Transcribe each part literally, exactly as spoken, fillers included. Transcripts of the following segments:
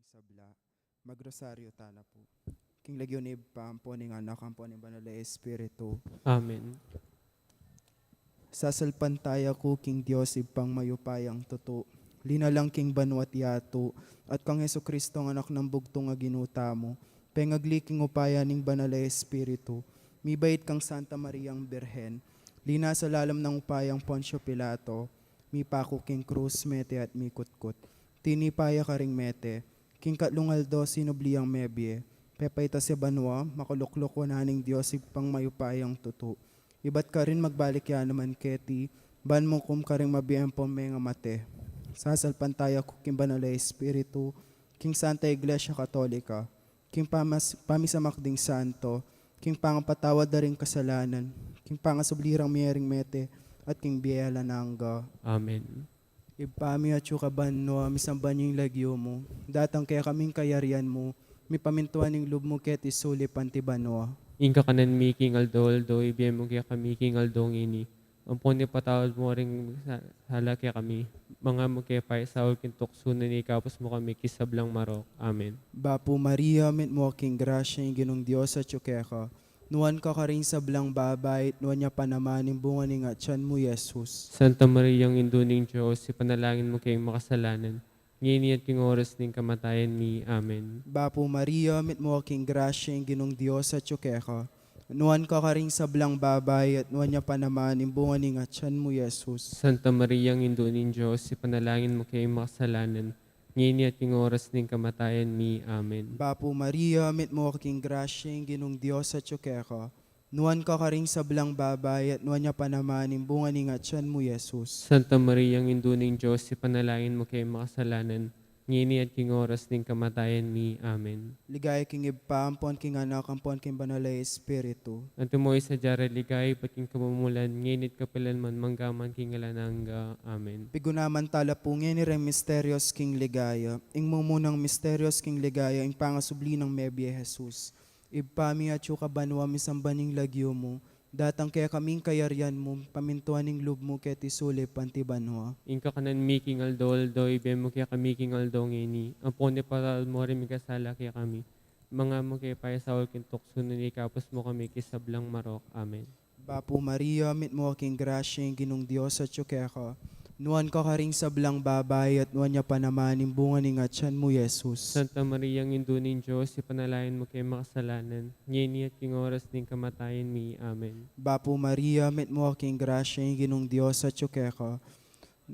Sabla. Magrosaryo tala pu. King lagyu ning Ibpa, ampo ning Anak, ampo ning Banal a Espiritu. Amen. Sasalpantaya ku king Dios, Ibpang mayupayang tutu, linalang king banua't yatu, at kang Jesucristo, Anak nang bugtung a Ginu tamu, pengagli king upaya ning Banal a Espiritu, mibait kang Santa Mariang Birhen, linasa lalam nang upayang Poncio Pilato, mipaku king krus, mete at mikutkut. Tinipa ya karing mete, king katlung aldo sinubli yang mebie, pepaitas ya banua, makaluklukan na ning Dios Ibpang mayupayang tutu. Ibat karin magbalik ya naman keti, ban manghukum karing mabie ampon mengamate. Sasalpantaya ku king Banal a Espiritu, king Santa Iglesia Katolika, king pamas-, pamisamak ding santo, king pangapatawad da ring kasalanan, king pangasubli rang mie ring mete, at king bie alang angga. Amen. Ibpa mi, atsu ka banua, misamban ya ing lagyu mu. Datang kekami ing kayarian mu, mipamintuan ing lub mu keti sulip anti banua. Ing kakanan mi king aldo-aldo, ibie mu kekami king aldo ngeni. Ampon ipatawad mu ring sa-, sala kekami. Manga mu ke paisaul king tuksu, nune ikabus mu kami king sablang marok. Amen. Bapu Maria, mitmu ka king grasya, ing Ginung Dios atsu keka. Nuan ka karing sablang babai, at nuan ya pa naman ing bunga ning atyan mu, Jesus. Santa Maria, Indu ning Dios, ipanalangin mu keng makasalanan, ngeni at king oras ning kamatayan mi. Amen. Bapu Maria, mitmu ka king grasya, ing Ginung Dios atsu keka. Nuan ka karing sablang babai, at nuan ya pa naman ing bunga ning atyan mu, Jesus. Santa Maria, Indu ning Dios, ipanalangin mu keng makasalanan, ngeni at king oras ning kamatayan mi. Amen. Bapu Maria, mitmu ka king grasya, ing Ginung Dios atsu keka. Nuan ka karing sablang babai, at nuan ya pa naman ing bunga ning atyan mu, Jesus. Santa Maria, Indu ning Dios, ipanalangin mu keng makasalanan, ngeni at king oras ning kamatayan mi. Amen. Ligaya king Ibpa, ampon king Anak, ampon king Banal a Espiritu. Antimo ing sadya rang ligaya ibat king kamumulan, ngeni at kapilan man, mangga man king alang angga. Amen. Pigunaman tala pu ngeni reng misterios king ligaya. Ing mumunang misterios king ligaya, ing pangasubli nang mebie Jesus. Ibpa mi, atsu ka banua, misamban ing lagyu mu. Datang kekami ing kayarian mu, pamintuan ing lub mu keti sulip anti banua. Ing kakanan mi king aldo-aldo, ibie mu kekami king aldo ngeni. Ampon ipatawad mu ring mikasala kekami, manga mu ke paisaul king tuksu, nune ikabus mu kami king sablang marok. Amen. Bapu Maria, mitmu ka king grasya, ing Ginung Dios atsu keka. Nuan ka karing sablang babai, at nuan ya pa naman ing bunga ning atyan mu, Jesus. Santa Maria, Indu ning Dios, ipanalangin mu keng makasalanan, ngeni at king oras ning kamatayan mi. Amen. Bapu Maria, mitmu ka king grasya, ing Ginung Dios atsu keka.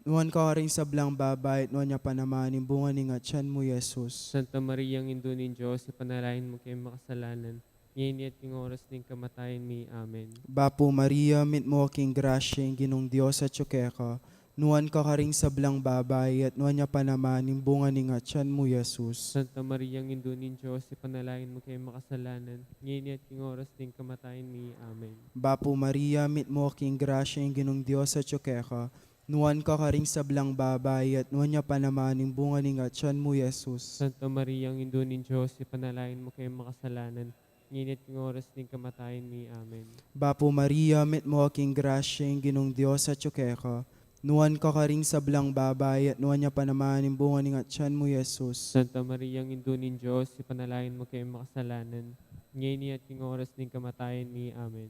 Nuan ka karing sablang babai, at nuan ya pa naman ing bunga ning atyan mu, Jesus. Santa Maria, Indu ning Dios, ipanalangin mu keng makasalanan, ngeni at king oras ning kamatayan mi. Amen. Bapu Maria, mitmu ka king grasya, ing Ginung Dios atsu keka. Nuan ka karing sablang babai, at nuan ya pa naman ing bunga ning atyan mu, Jesus. Santa Maria, Indu ning Dios, ipanalangin mu keng makasalanan, ngeni at king oras ning kamatayan mi. Amen. Bapu Maria, mitmu ka king grasya, ing Ginung Dios atsu keka. Nuan ka karing sablang babai, at nuan ya pa naman ing bunga ning atyan mu, Jesus. Santa Maria, Indu ning Dios, ipanalangin mu keng makasalanan, ngeni at king oras ning kamatayan mi. Amen. Bapu Maria, mitmu ka king grasya, ing Ginung Dios atsu keka. Nuan ka karing sablang babai, at nuan ya pa naman ing bunga ning atyan mu, Jesus. Santa Maria, Indu ning Dios, ipanalangin mu keng makasalanan, ngeni at king oras ning kamatayan mi. Amen.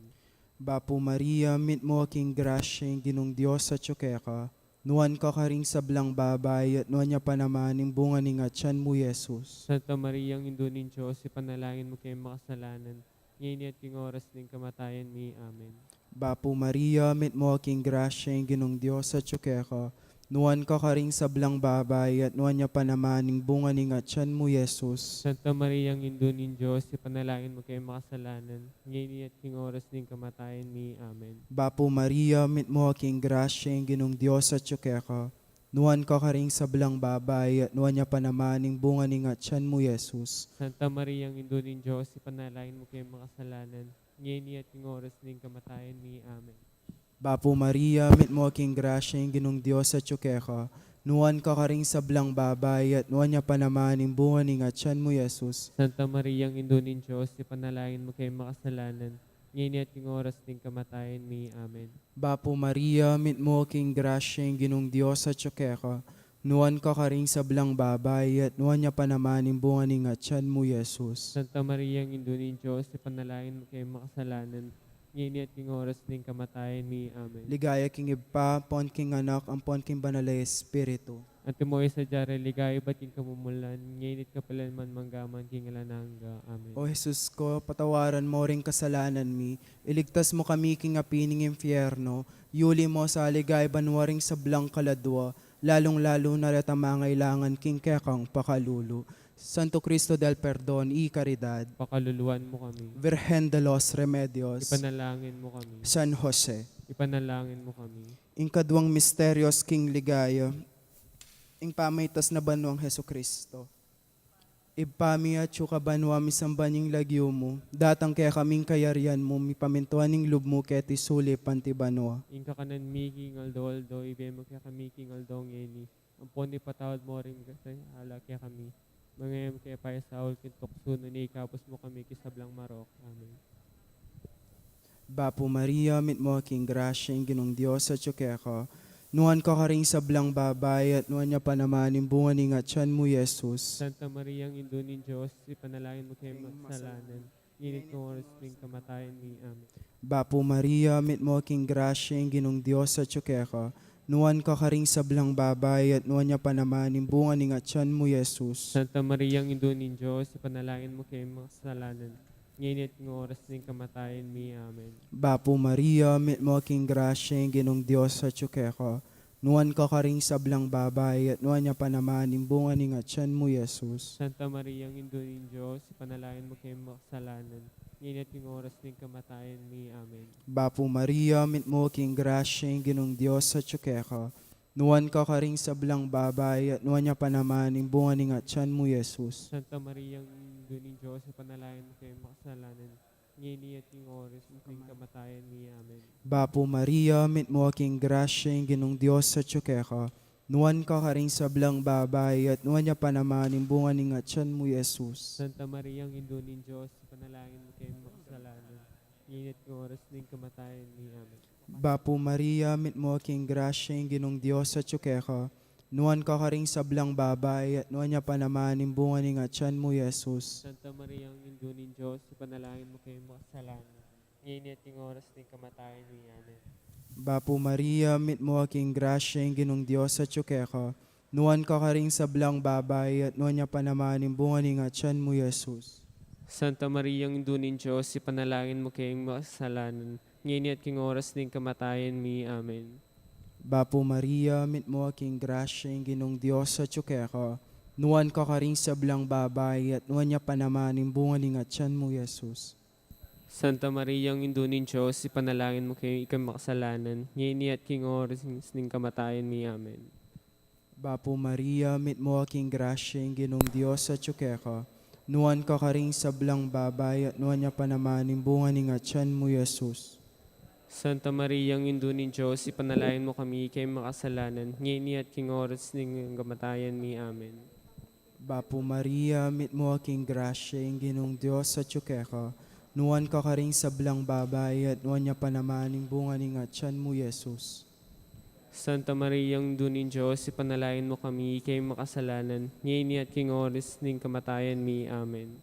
Bapu Maria, mitmu ka king grasya, ing Ginung Dios atsu keka. Nuan ka karing sablang babai, at nuan ya pa naman ing bunga ning atyan mu, Jesus. Santa Maria, Indu ning Dios, ipanalangin mu keng makasalanan, ngeni at king oras ning kamatayan mi. Amen. Bapu Maria, mitmu ka king grasya, ing Ginung Dios atsu keka. Nuan ka karing sablang babai, at nuan ya pa naman ing bunga ning atyan mu, Jesus. Santa Maria, Indu ning Dios, ipanalangin mu keng makasalanan, ngeni at king oras ning kamatayan mi. Amen. Bapu Maria, mitmu ka king grasya, ing Ginung Dios atsu keka. Nuan ka karing sablang babai, at nuan ya pa naman ing bunga ning atyan mu, Jesus. Santa Maria, Indu ning Dios, ipanalangin mu keng makasalanan, ngeni at king oras ning kamatayan mi. Amen. Bapu Maria, mitmu ka king grasya, ing Ginung Dios atsu keka. Nuan ka karing sablang babai, at nuan ya pa naman ing bunga ning atyan mu, Jesus. Santa Maria, Indu ning Dios, ipanalangin mu keng makasalanan, ngeni at king oras ning kamatayan mi. Amen. Bapu Maria, mitmu ka king grasya, ing Ginung Dios atsu keka. Nuan ka karing sablang babai, at nuan ya pa naman ing bunga ning atyan mu, Jesus. Santa Maria, Indu ning Dios, ipanalangin mu keng makasalanan, ngeni at king oras ning kamatayan mi. Amen. Ligaya king Ibpa, ampon king Anak, ampon king Banal a Espiritu. Antimo ing sadya ra king ligaya ibat king kamumulan, ngeni at kapilan man, mangga man king alang angga. Amen. O Jesus ko, patawaran mo ring kasalanan mi, iligtas mo kami king api ning infierno, yuli mo sa ligaya banua ring sablang kaladua, lalung-lalu na retang mangailangan king kekang pakalulu. Santo Cristo del Perdon y Caridad. Pakaluluan mu kami. Virgen de los Remedios. Ipanalangin mu kami. San Jose. Ipanalangin mu kami. Ing kaduang misterios king ligaya, ing pamaitas na banuang Jesucristo. Ibpa mi, atsu ka banua, misamban ing lagyu mu, datang kekami ing kayarian mu, mipamintuan ing lub mu keti sulip anti banua. Ing kakanan mi king aldo-aldo, ibie mu kekami king aldo ngeni, ampon ipatawad mu ring mikasala kekami, manga e mu ke paisaul king tuksu, nune ikabus mu kami king sablang marok. Amen. Bapu Maria, mitmu ka king grasya, ing Ginung Dios atsu keka. Nuan ka karing sablang babai, at nuan ya pa naman ing bunga ning atyan mu, Jesus. Santa Maria, Indu ning Dios, ipanalangin mu keng makasalanan, ngeni at king oras ning kamatayan mi. Amen. Bapu Maria, mitmu ka king grasya, ing Ginung Dios atsu keka. Nuan ka karing sablang babai, at nuan ya pa naman ing bunga ning atyan mu, Jesus. Santa Maria, Indu ning Dios, ipanalangin mu keng makasalanan, ngeni at king oras ning kamatayan mi. Amen. Bapu Maria, mitmu ka king grasya, ing Ginung Dios atsu keka. Nuan ka karing sablang babai, at nuan ya pa naman ing bunga ning atyan mu, Jesus. Santa Maria, Indu ning Dios, ipanalangin mu keng makasalanan, ngeni at king oras ning kamatayan mi. Amen. Bapu Maria, mitmu ka king grasya, ing Ginung Dios atsu keka. Nuan ka karing sablang babai, at nuan ya pa naman ing bunga ning atyan mu, Jesus. Santa Maria, Indu ning Dios, ipanalangin mu keng makasalanan, ngeni at king oras ning kamatayan mi. Amen. Bapu Maria, mitmu ka king grasya, ing Ginung Dios atsu keka. Nuan ka karing sablang babai, at nuan ya pa naman ing bunga ning atyan mu, Jesus. Santa Maria, Indu ning Dios, ipanalangin mu keng makasalanan, ngeni at king oras ning kamatayan mi. Amen. Bapu Maria, mitmu ka king grasya, ing Ginung Dios atsu keka. Nuan ka karing sablang babai, at nuan ya pa naman ing bunga ning atyan mu, Jesus. Santa Maria, Indu ning Dios, ipanalangin mu keng makasalanan, ngeni at king oras ning kamatayan mi. Amen. Bapu Maria, mitmu ka king grasya, ing Ginung Dios atsu keka. Nuan ka karing sablang babai, at nuan ya pa naman ing bunga ning atyan mu, Jesus. Santa Maria, Indu ning Dios, ipanalangin mu keng makasalanan, ngeni at king oras ning kamatayan mi. Amen. Bapu Maria, mitmu ka king grasya, ing Ginung Dios atsu keka. Nuan ka karing sablang babai, at nuan ya pa naman ing bunga ning atyan mu, Jesus. Santa Maria, Indu ning Dios, ipanalangin mu keng makasalanan, ngeni at king oras ning kamatayan mi. Amen. Bapu Maria, mitmu ka king grasya, ing Ginung Dios atsu keka. Nuan ka karing sablang babai, at nuan ya pa naman ing bunga ning atyan mu, Jesus. Santa Maria, Indu ning Dios, ipanalangin mu kami keng makasalanan, ngeni at king oras ning kamatayan mi. Amen. Bapu Maria, mitmu ka king grasya, ing Ginung Dios atsu keka. Nuan ka karing sablang babai, at nuan ya pa naman ing bunga ning atyan mu, Jesus. Santa Maria, Indu ning Dios, ipanalangin mu kami keng makasalanan, ngeni at king oras ning kamatayan mi. Amen.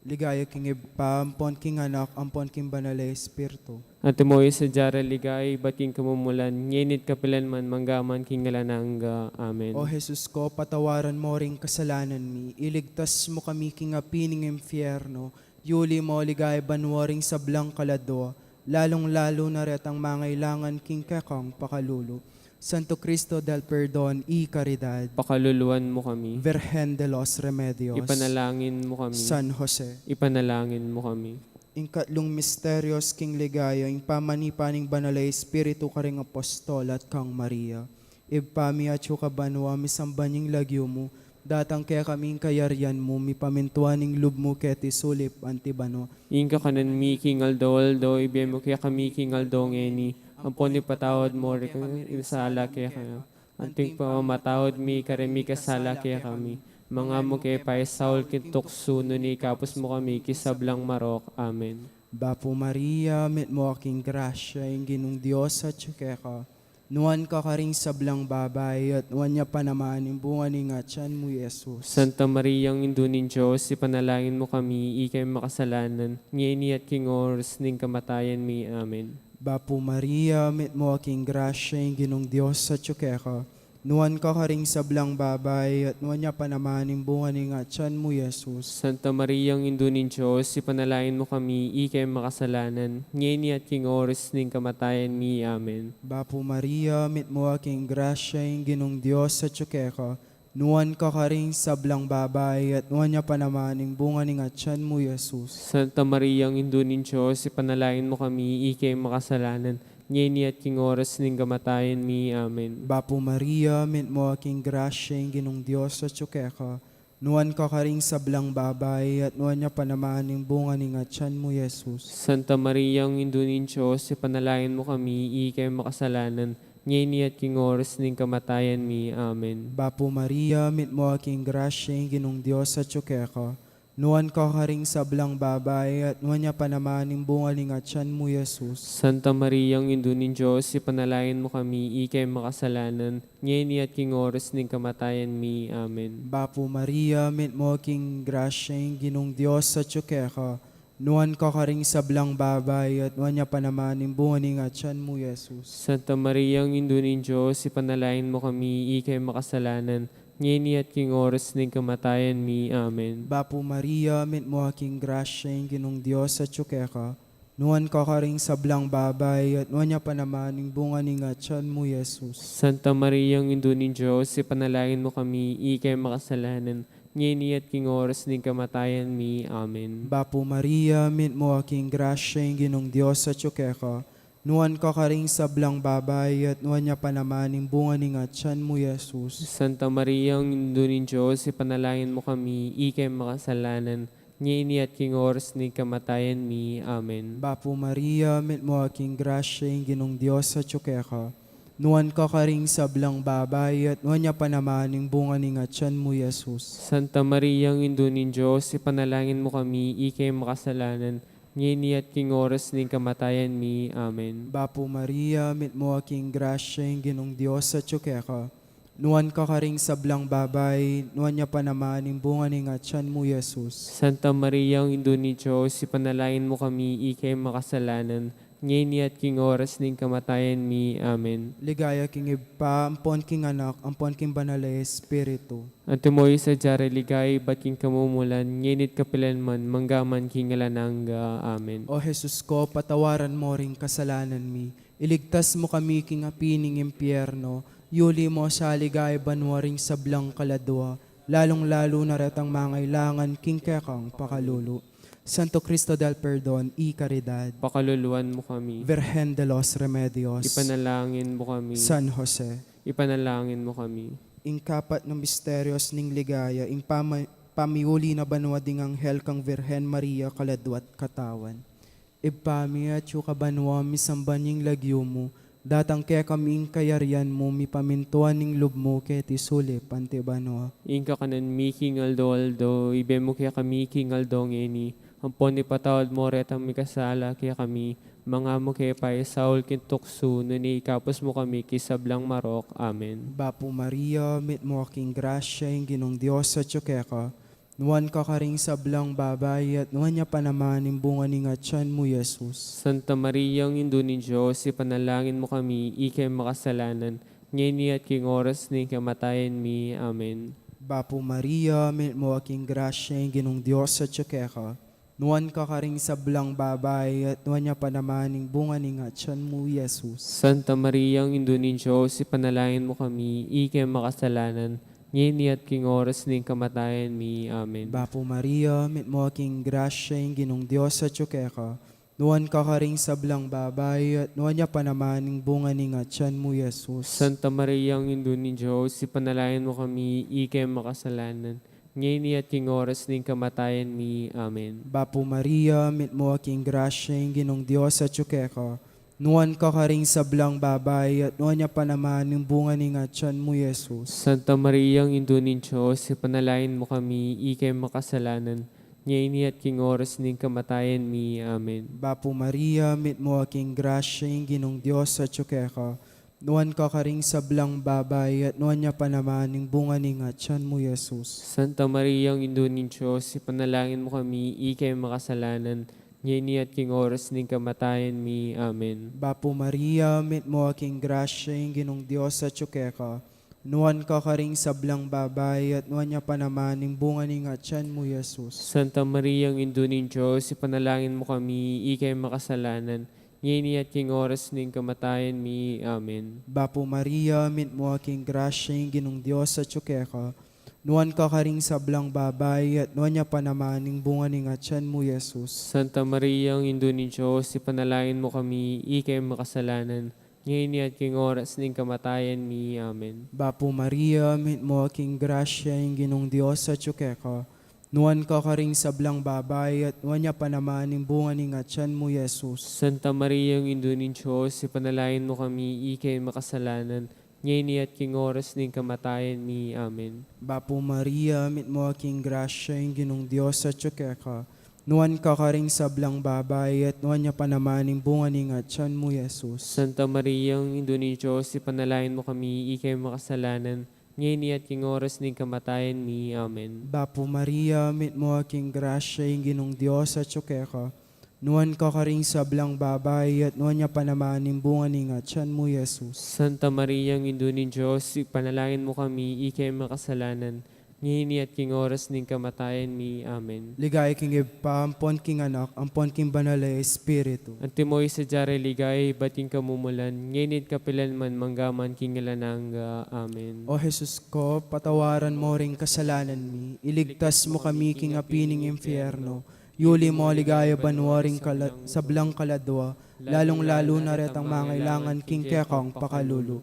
Ligaya king Ibpa, ampon king Anak, ampon king Banal a Espiritu. Antimo ing sadya ra king ligaya ibat king kamumulan, ngeni at kapilan man, mangga man king alang angga. Amen. O Jesus ko, patawaran mo ring kasalanan mi, iligtas mo kami king api ning infierno, yuli mo ligaya banua ring sablang kaladua, lalung-lalu na retang mangailangan king kekang pakalulu. Santo Cristo del Perdon y Caridad. Pakaluluan mu kami. Virgen de los Remedios. Ipanalangin mu kami. San Jose. Ipanalangin mu kami. Ing katlung misterios king ligaya, ing pamanipa ning Banal a Espiritu karing apostol at kang Maria. Ibpa mi atsu ka banua, misamban ing lagyu mu, datang kekami ing kayarian mu, mipamintuan ing lub mu keti sulip anti banua. Ing kakanan mi king aldo-aldo, ibie mu kekami king aldo ngeni, ampon ipatawad mu ring sala kekami, anti ing pamamatawad mi karing mikasala kekami. Manga mu ke paisaul king tuksu, nune ikabus mu kami king sablang marok. Amen. Bapu Maria, mitmu ka king grasya, ing Ginung Dios atsu keka. Nuan ka karing sablang babai, at nuan ya pa naman ing bunga ning atyan mu, Jesus. Santa Mariang Indu ning Dios, ipanalangin mu kami, ikeng makasalanan, ngeni at king oras ning kamatayan mi. Amen. Bapu Maria, mitmu ka king grasya, ing Ginung Dios atyu keka. Nuan ka karing sablang babai, at nuan ya pa naman ing bunga ning atyan mu, Jesus. Santa Mariang Indu ning Dios, ipanalangin mu kami, ikeng makasalanan, ngeni at king oras ning kamatayan mi. Amen. Bapu Maria, mitmu ka king grasya, ing Ginung Dios atyu keka. Nuan ka karing sablang babai, at nuan ya pa naman ing bunga ning atyan mu, Jesus. Santa Mariang Indu ning Dios, ipanalangin mu kami, ikeng makasalanan, ngeni at king oras ning kamatayan mi. Amen. Bapu Maria, mitmu ka king grasya, ing Ginung Dios atyu keka. Nuan ka karing sablang babai, at nuan ya pa naman ing bunga ning atyan mu, Jesus. Santa Mariang Indu ning Dios, ipanalangin mu kami, ikeng makasalanan, ngeni at king oras ning kamatayan mi. Amen. Bapu Maria, mitmu ka king grasya, ing Ginung Dios atyu keka. Nuan ka karing sablang babai, at nuan ya pa naman ing bunga ning atyan mu, Jesus. Santa Mariang Indu ning Dios, ipanalangin mu kami, ikeng makasalanan, ngeni at king oras ning kamatayan mi. Amen. Bapu Maria, mitmu ka king grasya, ing Ginung Dios atyu keka. Nuan ka karing sablang babai, at nuan ya pa naman ing bunga ning atyan mu, Jesus. Santa Mariang Indu ning Dios, ipanalangin mu kami, ikeng makasalanan, ngeni at king oras ning kamatayan mi. Amen. Bapu Maria, mitmu ka king grasya, ing Ginung Dios atyu keka. Nuan ka karing sablang babai, at nuan ya pa naman ing bunga ning atyan mu, Jesus. Santa Mariang Indu ning Dios, ipanalangin mu kami, ikeng makasalanan, ngeni at king oras ning kamatayan mi. Amen. Bapu Maria, mitmu ka king grasya, ing Ginung Dios atyu keka. Nuan ka karing sablang babai, at nuan ya pa naman ing bunga ning atyan mu, Jesus. Santa Mariang Indu ning Dios, ipanalangin mu kami, ikeng makasalanan, ngeni at king oras ning kamatayan mi. Amen. Bapu Maria, mitmu ka king grasya, ing Ginung Dios atyu keka. Nuan ka karing sablang babai, at nuan ya pa naman ing bunga ning atyan mu, Jesus. Santa Mariang Indu ning Dios, ipanalangin mu kami, ikeng makasalanan, ngeni at king oras ning kamatayan mi. Amen. Bapu Maria, mitmu ka king grasya, ing Ginung Dios atyu keka. Nuan ka karing sablang babai, nuan ya pa naman ing bunga ning atyan mu, Jesus. Santa Mariang Indu ning Dios, ipanalangin mu kami, ikeng makasalanan, ngeni at king oras ning kamatayan mi. Amen. Ligaya king Ibpa, ampon king Anak, ampon king Banal a Espiritu. Antimo ing sadya rang ligaya ibat king kamumulan, ngeni at kapilan man, mangga man king alang angga. Amen. O Jesus ko, patawaran mu ring kasalanan mi, iligtas mu kami king api ning impyerno, yuli mu sa king ligaya banua ring sablang kaladua, lalung-lalu na retang mangailangan king kekang pakalulu. Santo Cristo del Perdon y Caridad. Pakaluluan mu kami. Virgen de los Remedios. Ipanalangin mu kami. San Jose. Ipanalangin mu kami. Ing kapat na misteryos ning ligaya, ing pama-, pamiuli na banua ding anghel kang Virgen Maria, kaladua't katawan. Ibpa mi, atyu ka banua, misamban ya ing lagyu mu, datang kekami ing kayarian mu, mipamintuan ing lub mu keti sulip anti banua. Ing kakanan mi king aldo-aldo, ibie mu kekami king aldo ngeni, ampon ipatawad mu retang mikasala kekami, manga e mu ke paisaul king tuksu, nune ikabus mu kami king sablang marok. Amen. Bapu Maria, mitmu ka king grasya, ing Ginung Dios atyu keka. Nuan ka karing sablang babai, at nuan ya pa naman ing bunga ning atyan mu, Jesus. Santa Maria, Indu ning Dios, ipanalangin mu kami, ikeng makasalanan, ngeni at king oras ning kamatayan mi. Amen. Bapu Maria, mitmu ka king grasya, ing Ginung Dios atyu keka. Nuan ka karing sablang babai, at nuan ya pa naman ing bunga ning atyan mu, Jesus. Santa Maria, Indu ning Dios, ipanalangin mu kami, ikeng makasalanan, ngeni at king oras ning kamatayan mi. Amen. Bapu Maria, mitmu ka king grasya, ing Ginung Dios atyu keka. Nuan ka karing sablang babai, at nuan ya pa naman ing bunga ning atyan mu, Jesus. Santa Maria, Indu ning Dios, ipanalangin mu kami, ikeng makasalanan, ngeni at king oras ning kamatayan mi. Amen. Bapu Maria, mitmu ka king grasya, ing Ginung Dios atyu keka. Nuan ka karing sablang babai, at nuan ya pa naman ing bunga ning atyan mu, Jesus. Santa Maria, Indu ning Dios, ipanalangin mu kami, ikeng makasalanan, ngeni at king oras ning kamatayan mi. Amen. Bapu Maria, mitmu ka king grasya, ing Ginung Dios atyu keka. Nuan ka karing sablang babai, at nuan ya pa naman ing bunga ning atyan mu, Jesus. Santa Maria, Indu ning Dios, ipanalangin mu kami, ike makasalanan, ngeni at king oras ning kamatayan mi. Amen. Bapu Maria, mitmu ka king grasya, ing Ginung Dios atyu keka. Nuan ka karing sablang babai, at nuan ya pa naman ing bunga ning atyan mu, Jesus. Santa Maria, Indu ning Dios, ipanalangin mu kami, ike makasalanan, ngeni at king oras ning kamatayan mi. Amen. Bapu Maria, mitmu ka king grasya, ing Ginung Dios atyu keka. Nuan ka karing sablang babai, at nuan ya pa naman ing bunga ning atyan mu, Jesus. Santa Maria, Indu ning Dios, ipanalangin mu kami, ike makasalanan, ngeni at king oras ning kamatayan mi. Amen. Bapu Maria, mitmu ka king grasya, ing Ginung Dios atyu keka. Nuan ka karing sablang babai, at nuan ya pa naman ing bunga ning atyan mu, Jesus. Santa Maria, Indu ning Dios, ipanalangin mu kami, ike makasalanan, ngeni at king oras ning kamatayan mi. Amen. Bapu Maria, mitmu ka king grasya, ing Ginung Dios atyu keka. Nuan ka karing sablang babai, at nuan ya pa naman ing bunga ning atyan mu, Jesus. Santa Maria, Indu ning Dios, ipanalangin mu kami, ike makasalanan, ngeni at king oras ning kamatayan mi. Amen. Bapu Maria, mitmu ka king grasya, ing Ginung Dios atyu keka. Nuan ka karing sablang babai, at nuan ya pa naman ing bunga ning atyan mu, Jesus. Santa Maria, Indu ning Dios, ipanalangin mu kami, ike makasalanan, ngeni at king oras ning kamatayan mi. Amen. Ligaya king Ibpa, ampon king Anak, ampon king Banal a Espiritu. Antimo ing sadya rang ligaya ibat king kamumulan, ngeni at kapilan man, mangga man king alang angga. Amen. O Jesus ko, patawaran mu ring kasalanan mi, iligtas mu kami king api ning impyerno, yuli mu king ligaya banua ring kala-, sablang kaladua, lalung-lalu na retang mangailangan king kekang pakalulu.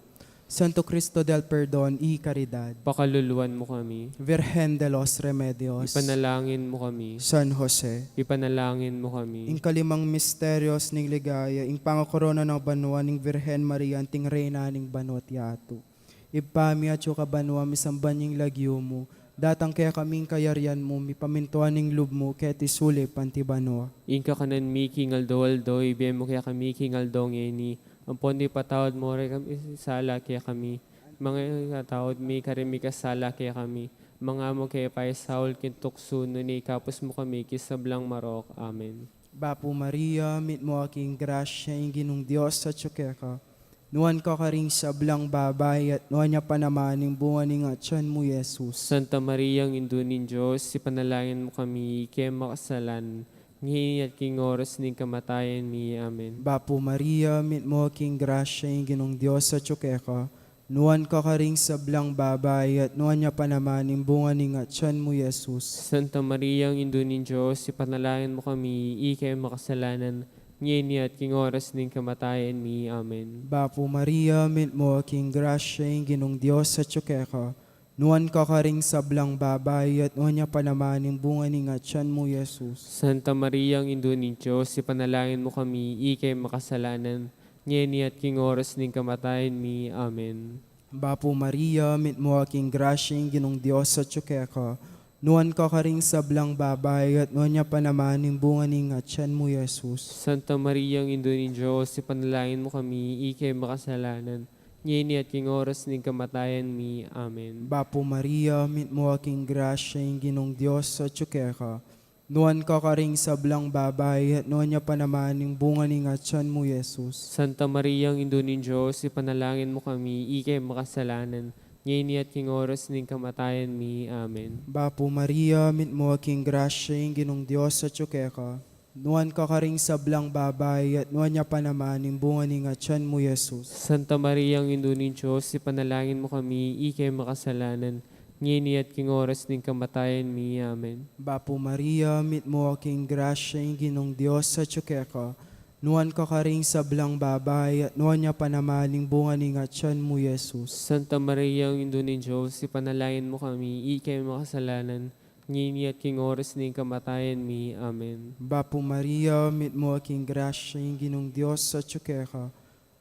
Santo Cristo del Perdon y Caridad. Pakaluluan mu kami. Virgen de los Remedios. Ipanalangin mu kami. San Jose. Ipanalangin mu kami. Ing kalimang misterios ning ligaya, ing pangakorona ning banua ning Virgen Maria anting Reyna ning banua't yatu. Ibpa mi atsu ka banua, misamban ya ing lagyu mu, datang kekami ing kayarian mu, mipamintuan ing lub mu keti sulip anti banua. Ing kakanan mi king aldo-aldo ibie mu kekami king aldo ngeni, ampon ipatawad mu rekami ing sala kekami, mangga ing ikatawad mi karing mikasala kekami, manga e mu ke paisaul king tuksu, nune ikabus mu kami king sablang marok. Amen. Bapu Maria, mitmu ka king grasya, ing Ginung Dios atyu keka. Nuan ka karing sablang babai, at nuan ya pa naman ing bunga ning atyan mu, Jesus. Santa Maria, Indu ning Dios, ipanalangin mu kami, ike makasalanan, ngeni at king oras ning kamatayan mi. Amen. Bapu Maria, mitmu ka king grasya, ing Ginung Dios atyu keka. Nuan ka karing sablang babai, at nuan ya pa naman ing bunga ning atyan mu, Jesus. Santa Maria, Indu ning Dios, ipanalangin mu kami, ike makasalanan, ngeni at king oras ning kamatayan mi. Amen. Bapu Maria, mitmu ka king grasya, ing Ginung Dios atyu keka. Nuan ka karing sablang babai, at nuan ya pa naman ing bunga ning atyan mu, Jesus. Santa Maria, Indu ning Dios, ipanalangin mu kami, ike makasalanan, ngeni at king oras ning kamatayan mi. Amen. Bapu Maria, mitmu ka king grasya, ing Ginung Dios atyu keka. Nuan ka karing sablang babai, at nuan ya pa naman ing bunga ning atyan mu, Jesus. Santa Maria, Indu ning Dios, ipanalangin mu kami, ike makasalanan, ngeni at king oras ning kamatayan mi. Amen. Bapu Maria, mitmu ka king grasya, ing Ginung Dios atyu keka. Nuan ka karing sablang babai, at nuan ya pa naman ing bunga ning atyan mu, Jesus. Santa Maria, Indu ning Dios, ipanalangin mu kami, ike makasalanan, ngeni at king oras ning kamatayan mi. Amen. Bapu Maria, mitmu ka king grasya, ing Ginung Dios atyu keka. Nuan ka karing sablang babai, at nuan ya pa naman ing bunga ning atyan mu, Jesus. Santa Maria, Indu ning Dios, ipanalangin mu kami, ike makasalanan, ngeni at king oras ning kamatayan mi. Amen. Bapu Maria, mitmu ka king grasya, ing Ginung Dios atyu keka. Nuan ka karing sablang babai, at nuan ya pa naman ing bunga ning atyan mu, Jesus. Santa Maria, Indu ning Dios, ipanalangin mu kami, ike makasalanan, ngeni at king oras ning kamatayan mi. Amen. Bapu Maria, mitmu ka king grasya, ing Ginung Dios atyu keka.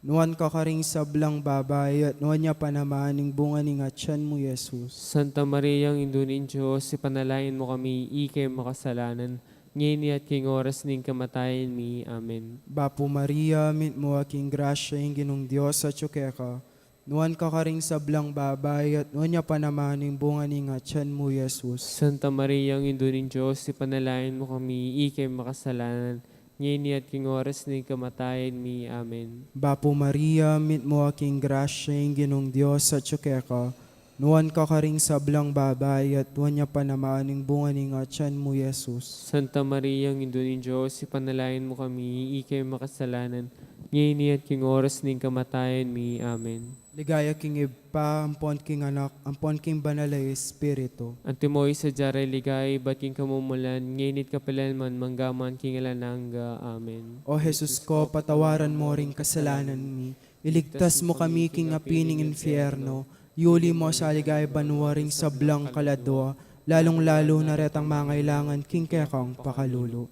Nuan ka karing sablang babai, at nuan ya pa naman ing bunga ning atyan mu, Jesus. Santa Maria, Indu ning Dios, ipanalangin mu kami, ike makasalanan, ngeni at king oras ning kamatayan mi. Amen. Bapu Maria, mitmu ka king grasya, ing Ginung Dios atyu keka. Nuan ka karing sablang babai, at nuan ya pa naman ing bunga ning atian mu, Jesus. Santa Maria, Indu ning Dios, ipanalangin mu kami, ikay makasalanan, ngeni at king oras ning kamatayan mi. Amen. Bapu Maria, mitmu ka king grasya, ing Ginung Dios atyu keka. Nuan ka karing sablang babai, at nuan ya pa naman ing bunga ning atian mu, Jesus. Santa Maria, Indu ning Dios, ipanalangin mu kami, ikay makasalanan, ngeni at king oras ning kamatayan mi. Amen. Ligaya king Ibpa, ampon king Anak, ampon king Banal a Espiritu. Antimo ing sadya rang ligaya ibat king kamumulan, ngeni at kapilan man, mangga man king alang angga. Amen. O Jesus ko, patawaran mu ring kasalanan mi, iligtas mu kami king api ning infierno, yuli mu sa ligaya banua ring sablang kaladua, lalung-lalu na retang mangailangan king kekang pakalulu.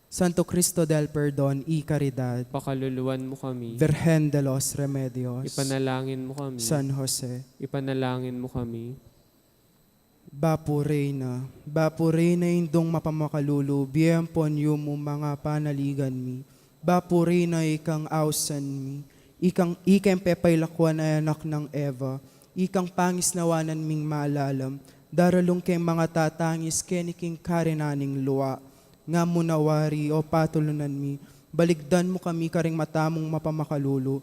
Santo Cristo del Perdon y Caridad, pakaluluan mu kami. Virgen de los Remedios, ipanalangin mu kami. San Jose, ipanalangin mu kami. Bapu Reyna, Bapu Reyna, Indung mapamakalulu, bie ampon yumu, manga panaligan mi. Bapu Reyna, ikang ausan mi, ikang, ikeng pepailakuan a anak nang Eva, ikang pangisnawanan ming malalam, daralung keng mangatatangis keni king karinan ning lua. Nga mu na wari, o patulunan mi, baligdan mu kami karing mata mung mapamakalulu,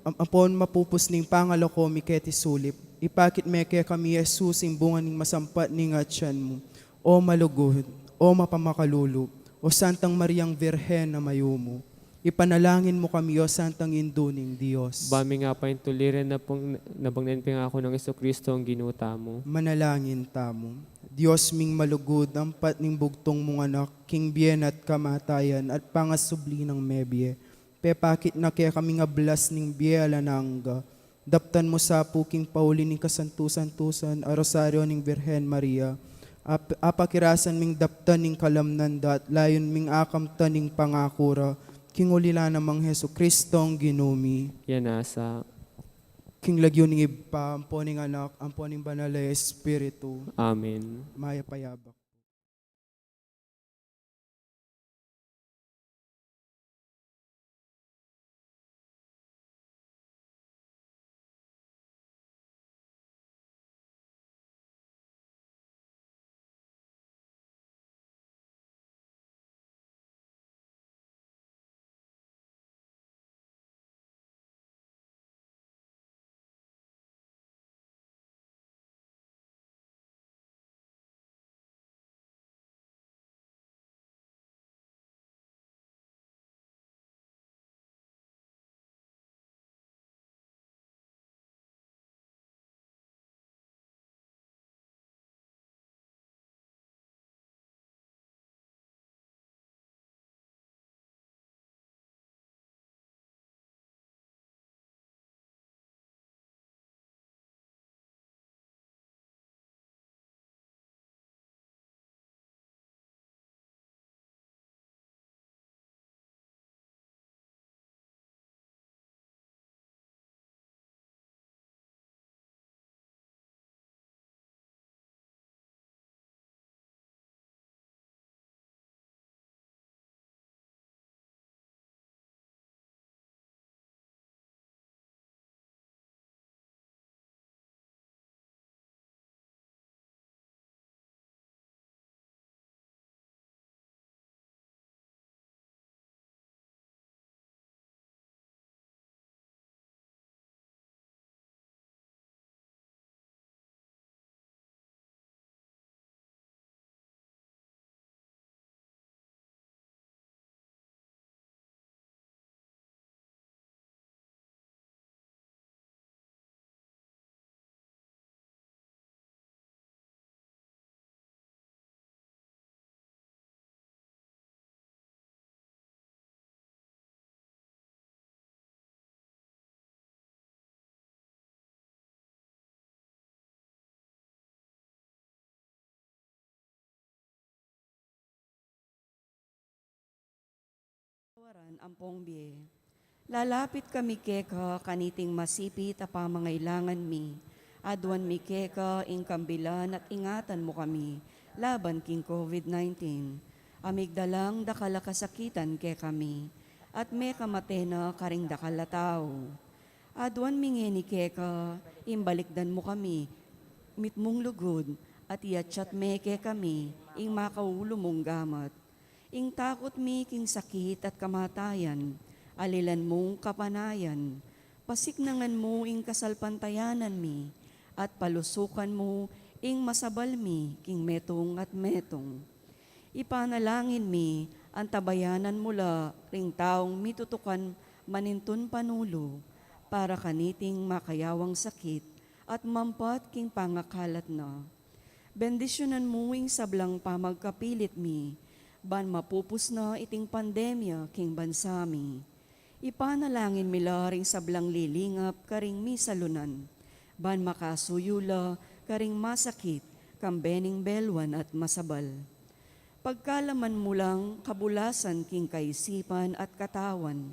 am-, ampon mapupus ning pangalako mi keti sulip, ipakit me kekami i Jesus, ing bunga ning masampat ning atian mu. O malugud, o mapamakalulu, o Santang Mariang Virgen a mayumu, ipanalangin mu kami, o Santang Indu ning Dios. Ba ming apaintuliran na pang-, na bang nen pangako nang Jesucristo ang Ginu tamu. Manalangin tamu. Dios ming malugud, ampat ning bugtung mung Anak, king bie na at kamatayan at pangasubli nang mebie, pepakit na kekami ing ablas ning bie alang angga. Daptan mu sa pu king pauli ning kasantu-santusan a Rosario ning Virgen Maria, ap-, apakirasan ming daptan ing kalamnan da at layun ming akamtan ing pangaku ra, king ulila na mang Jesucristong Ginu mi. Yan asa. King lagyu ning Ibpa, ampo ning Anak, ampo ning Banal a Espiritu. Amen. Mayap a yabak. Tawaran ampong bie. Lalapit kami keka kaniting masipit a pamangailangan mi. Aduan mi keka ing kambilan at ingatan mu kami laban king COVID nineteen. A migdalang dakal a kasakitan kekami, at mekamate na karing dakal a tau. Aduan mi ngeni keka, ing balikdan mu kami mitmung lugud, at iatsat me kekami ing makaulu mung gamat. Ing takut mi king sakit at kamatayan, alilan mung kapanayan, pasiknangan mu ing kasalpantayanan mi, at palusukan mu ing masabal mi king metung at metung. Ipanalangin mi, antabayanan mu la ring taung mitutukan manintun panulu, para kaniting makayawang sakit at mampat king pangakalat na. Bendisyunan mu ing sablang pamagkapilit mi, ban mapupus na iting pandemya king bansa mi. Ipanalangin mi la ring sablang lilingap karing misalunan, ban makasuyu la karing masakit, kambe ning belwan at masabal. Pagkalaman mu lang kabulasan king kaisipan at katawan,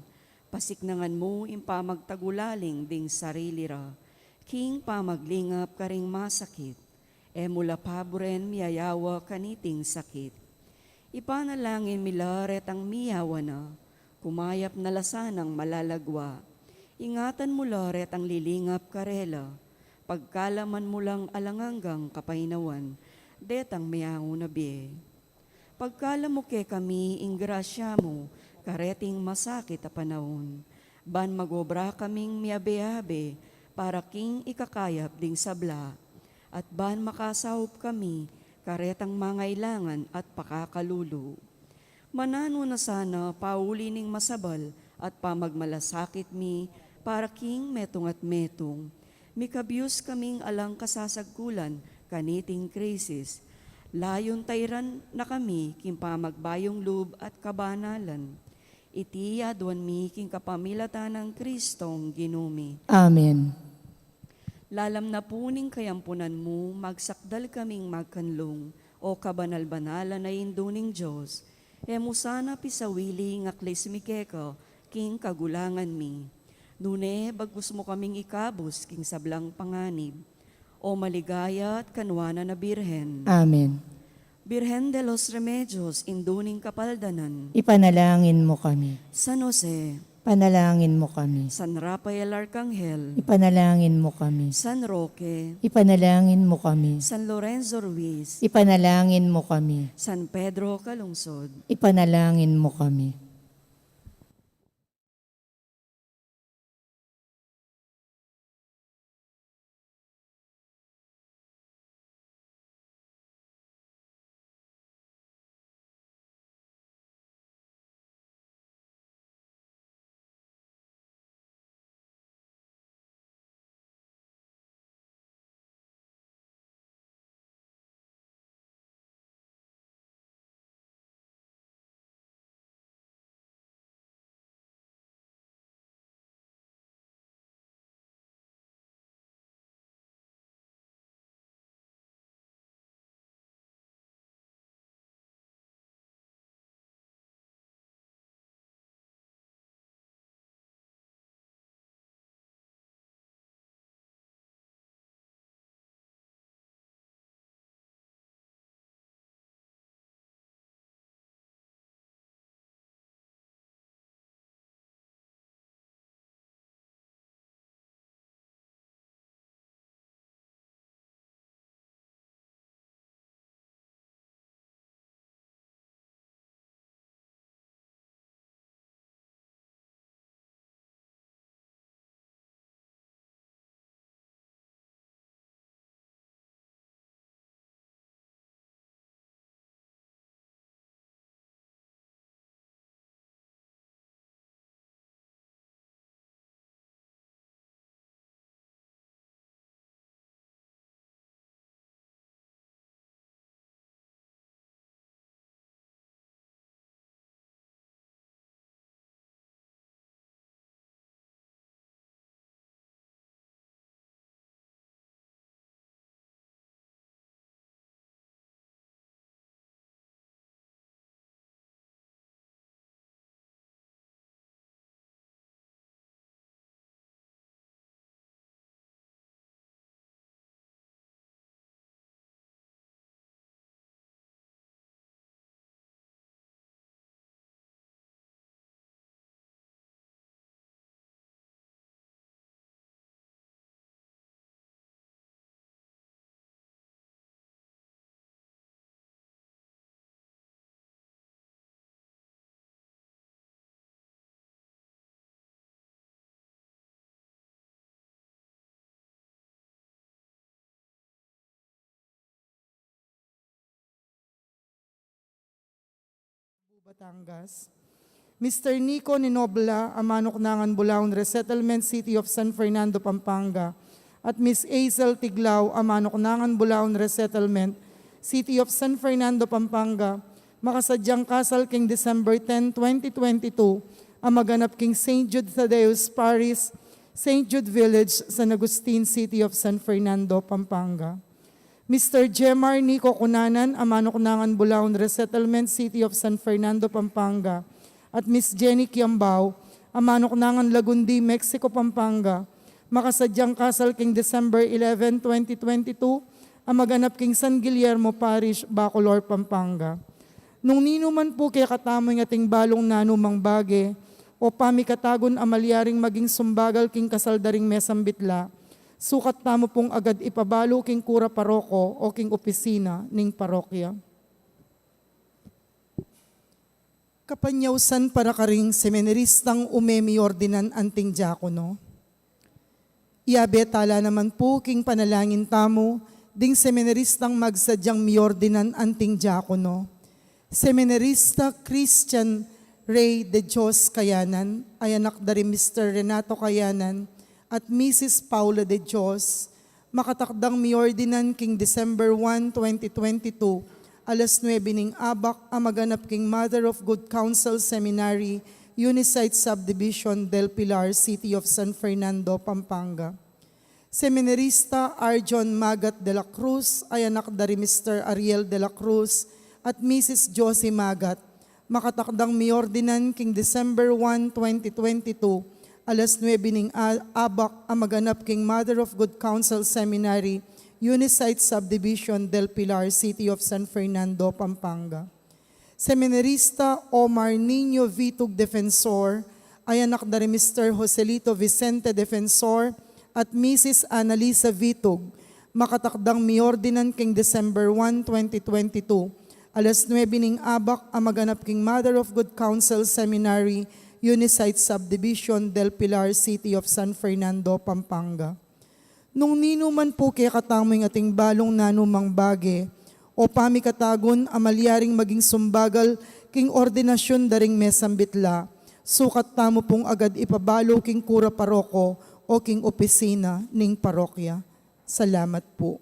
pasiknangan mu ing pamagtagulaling ding sarili ra, king pamaglingap karing masakit. E mu la paburen miyayawa kaniting sakit. Ipanalangin mi la retang miyawa na, kumayap na la sanang malalagwa. Ingatan mu la retang lilingap karela, pagkalaman mu lang alang anggang kapaynawan, detang meaun a bie. Pagkalam mu kekami ing grasya mu, kareting masakit a panaun. Ban magobra kaming miabe-abe, para king ikakayap ding sabla. At ban makasaup kami, karetang mangailangan at pakakalulu. Mananu na sana pauli ning masabal at pamagmalasakit mi, para king metung at metung. Mikabyus kaming alang kasasagkulan kaniting krisis. Layun tairan na kami king pamagbayung lub at kabanalan. Iti aduan mi king kapamilatan nang Kristong Ginu mi. Amen. Lalam na pu ning kayampunan mu, magsakdal kaming magkanlung, O kabanal-banalan a Indu ning Dios. E mu sana pisawili ing aklis mi keka king kagulangan mi. Nune, bagkus mu kaming ikabus king sablang panganib, O maligaya at kanuanan a Birhen. Amen. Birhen de los Remedios, Indu ning Kapaldanan. Ipanalangin mu kami. San Jose. Ipanalangin mu kami. San Rafael Arkanghel. Ipanalangin mu kami. San Roque. Ipanalangin mu kami. San Lorenzo Ruiz. Ipanalangin mu kami. San Pedro Calungsod. Ipanalangin mu kami. Batangas. Mister Nico Ninobla, a manuknangan Bulaon Resettlement, City of San Fernando, Pampanga, at Miss Hazel Tiglao, a manuknangan Bulaon Resettlement, City of San Fernando, Pampanga, makasadyang kasal king December ten, twenty twenty-two, a maganap king Saint Jude Thaddeus Parish, Saint Jude Village, San Agustin, City of San Fernando, Pampanga. Mister Jemar Nico Cunanan, a manuknangan Bulaon Resettlement, City of San Fernando, Pampanga, at Miss Jenny Kiambao, a manuknangan Lagundi, Mexico, Pampanga, makasadyang kasal king December eleven, twenty twenty-two, a maganap king San Guillermo Parish, Bacolor, Pampanga. Nung ninu man pu kekatamu ing ating balung nanumang bage o pamikatagun a malyaring maging sumbagal king kasal da ring mesambit la, sukat tamu pung agad ipabalu king kura paroko o king opisina ning parokya. Kapanyausan para karing seminaristang ume miordinan anting diakono. Yabe tala naman pu king panalangin tamu ding seminaristang magsadyang miordinan anting diakono. Seminarista Christian Rey de Dios Kayanan, a anak da ri Mister Renato Kayanan at Missus Paula de Dios, makatakdang miordinan king December one, twenty twenty-two, alas nuebe ning abak, a maganap king Mother of Good Counsel Seminary, Unisite Subdivision, Del Pilar, City of San Fernando, Pampanga. Seminarista Arjon Magat de la Cruz, a anak da ri Mister Ariel de la Cruz at Missus Josie Magat, makatakdang miordinan king December one, twenty twenty-two, alas nuebe ning a- abak, a maganap king Mother of Good Counsel Seminary, Unisite Subdivision, Del Pilar, City of San Fernando, Pampanga. Seminarista Omar Niño Vitug Defensor, a anak da ri Mister Joselito Vicente Defensor at Missus Annalisa Vitug, makatakdang miordinan king December one, twenty twenty-two, alas nuebe ning abak, a maganap king Mother of Good Counsel Seminary, Unisite Subdivision, Del Pilar, City of San Fernando, Pampanga. Nung ninu man pu kekatamu ing ating balung nanumang bage o pamikatagun a malyaring maging sumbagal king ordinasyun da ring mesambit la, sukat tamu pung agad ipabalu king kura paroko o king opisina ning parokya. Salamat pu.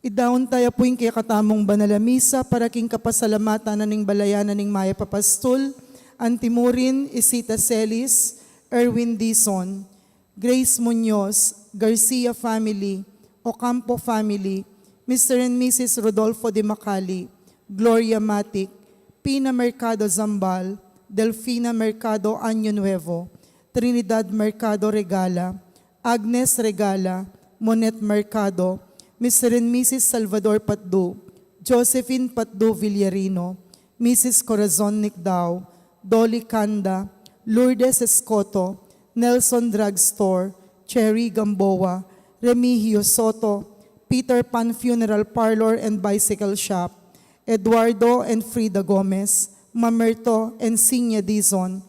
Idaun taya pu ing kekatamung banal a misa para king kapasalamatan na ning balayan na ning mayap a pastul, antimurin, Isita Celis, Erwin Dizon, Grace Muñoz, Garcia family, Ocampo family, Mister and Missus Rodolfo de Macali, Gloria Matic, Pina Mercado Zambal, Delfina Mercado Año Nuevo, Trinidad Mercado Regala, Agnes Regala, Monet Mercado, Mister and Missus Salvador Patdu, Josephine Patdu Villarino, Missus Corazon Nicdao, Dolly Canda, Lourdes Escoto, Nelson Drugstore, Cherry Gamboa, Remigio Soto, Peter Pan Funeral Parlor and Bicycle Shop, Eduardo and Frida Gomez, Mamerto and Sinya Dizon,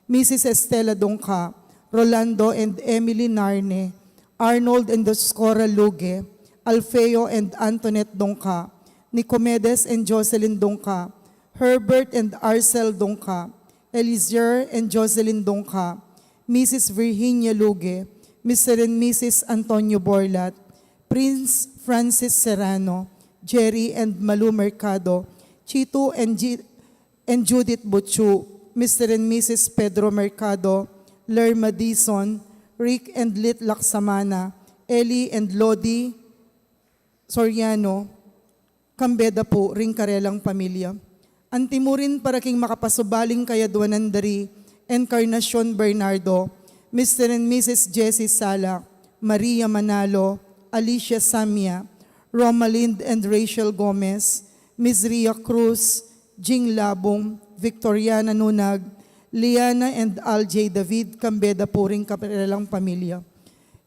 Missus Estela Dongca, Rolando and Emily Narne, Arnold and Dioscora Luge, Alfeo and Antoinette Dongca, Nicomedes and Jocelyn Dongca, Herbert and Arcel Dongca, Eliezer and Jocelyn Dongca, Missus Virginia Luge, Mister and Missus Antonio Borlat, Prince Francis Serrano, Jerry and Malu Mercado, Chito and G- and Judith Buchu, Mister and Missus Pedro Mercado, Lerma Dizon, Rick and Lit Laksamana, Eli and Lodi Soriano, kambe da pu ring karelang pamilya. Antimurin para king makapasubaling kayadwanan da ri Encarnacion Bernardo, Mister and Missus Jessie Sala, Maria Manalo, Alicia Samia, Romalind and Rachel Gomez, Miss Ria Cruz, Jing Labong, Victoriana Nunag, Liana and Al J David, kambe da pu ring karelang pamilya.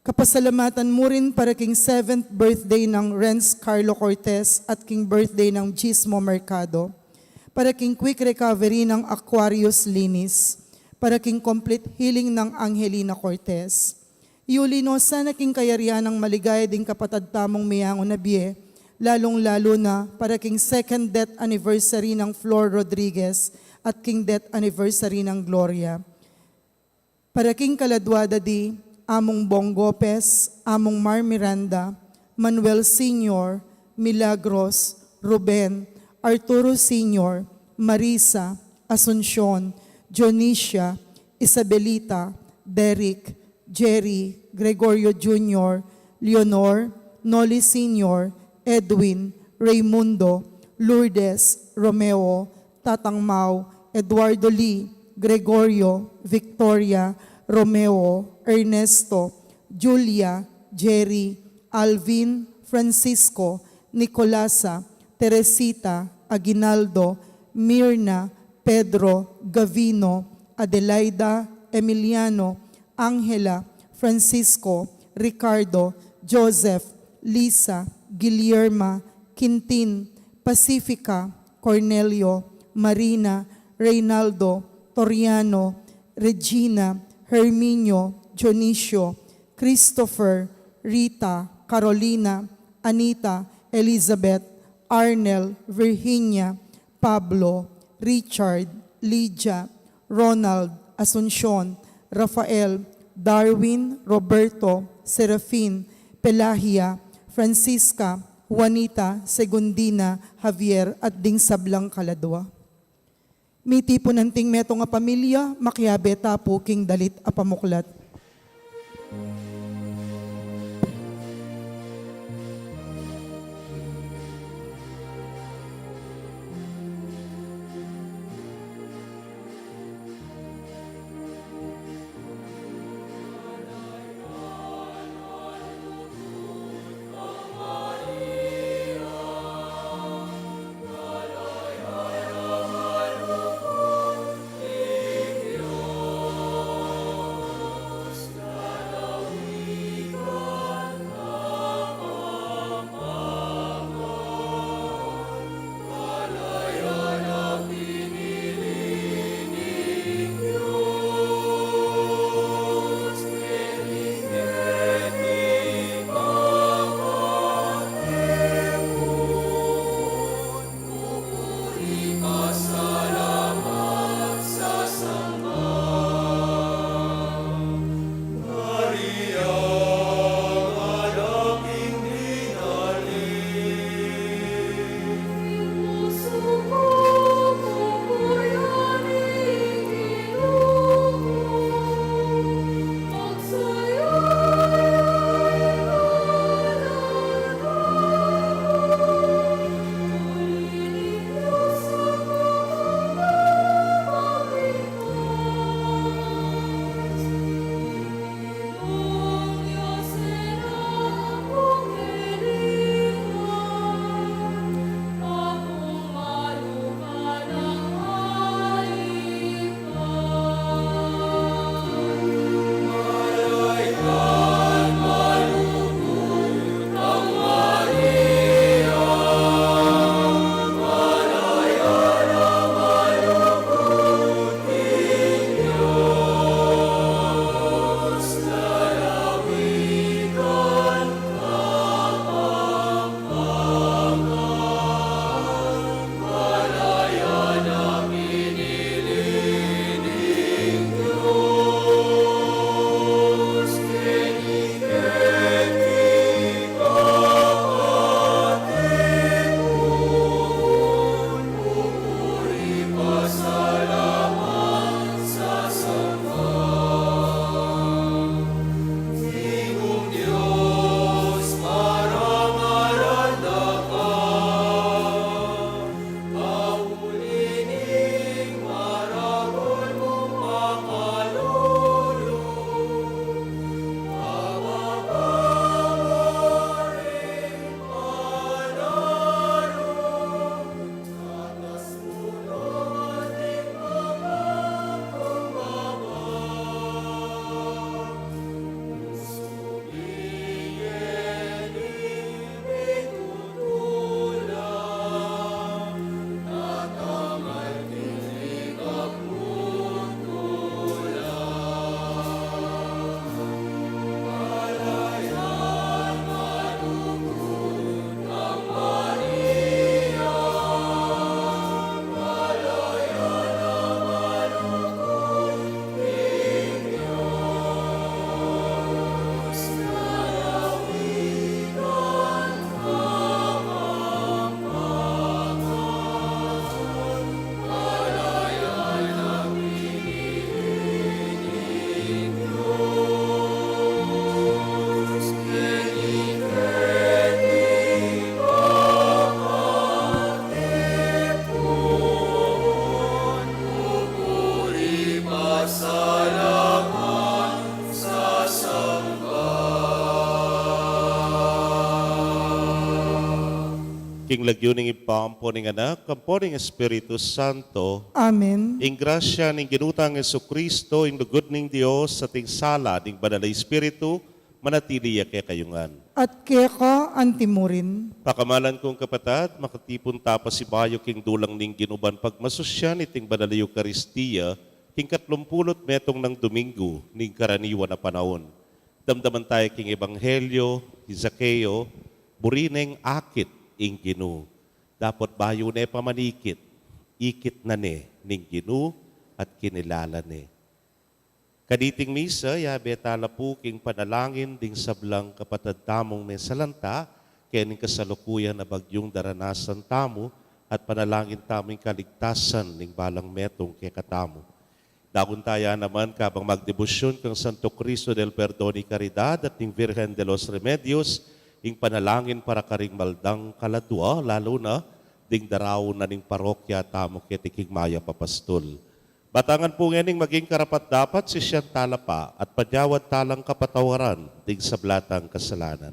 Kapasalamatan mu rin para king seventh birthday nang Renz Carlo Cortez at king birthday nang Gismo Mercado. Para king quick recovery nang Aquarius Linis. Para king complete healing nang Angelina Cortez. Yuli no sana king kayarian nang maligaya ding kapatad tamung miyangu na bie, lalung-lalu na para king second death anniversary nang Flor Rodriguez at king death anniversary nang Gloria. Para king kaladua da di, Among Bong Gopez, Among Mar Miranda, Manuel Senior, Milagros, Ruben, Arturo Senior, Marisa, Asuncion, Dionisia, Isabelita, Derek, Jerry, Gregorio Junior, Leonor, Noli Senior, Edwin, Raymundo, Lourdes, Romeo, Tatang Mau, Eduardo Lee, Gregorio, Victoria, Romeo, Ernesto, Julia, Jerry, Alvin, Francisco, Nicolasa, Teresita, Aguinaldo, Mirna, Pedro, Gavino, Adelaida, Emiliano, Angela, Francisco, Ricardo, Joseph, Lisa, Guillerma, Quintin, Pacifica, Cornelio, Marina, Reynaldo, Toriano, Regina, Herminio, Dionisio, Christopher, Rita, Carolina, Anita, Elizabeth, Arnel, Virginia, Pablo, Richard, Lydia, Ronald, Asuncion, Rafael, Darwin, Roberto, Serafin, Pelagia, Francisca, Juanita, Segundina, Javier, at ding sablang kaladua. Mitipun anting metung a pamilya, makiabe ta pu king dalit a pamuklat. King lagyu ning Ibpa, ampo ning Anak, ampo ning Espiritu Santo. Amen. Ing grasya ning Ginu tang Jesucristo, ing lugud ning Dios, at ing sala ning Banal a Espiritu, manatili ya kekayu ngan. At keka antimurin. Pakamalan kung kapatad, makatipun ta pasibayu king dulang ning Ginu ban pagmasusyan iting Banal a Eukaristia, king katlumpulu't metung nang Domingo ning karaniwan a panaun. Damdaman taya king Ebanghelyo i Zaqueo, buri neng akit ing Ginu. Dapot bayu ne pa manikit, ikit na ne ning Ginu at kinilala ne. Kaniting misa, yabe tala pu king panalangin ding sablang kapatad tamung mesalanta, kening kasalukuyan a bagyung daranasan tamu, at panalangin tamu ing kaligtasan ning balang metung kekatamu. Dagun taya naman kabang magdebosyon kang Santo Cristo del Perdon y Caridad at ning Virgen de los Remedios, ing panalangin para karing maldang kaladua, lalu na ding daraun na ning parokya tamu keti king mayap a pastul. Batangan pu ngening maging karapat-dapat sisian tala pa at panyawad talang kapatawaran ding sabla tang kasalanan.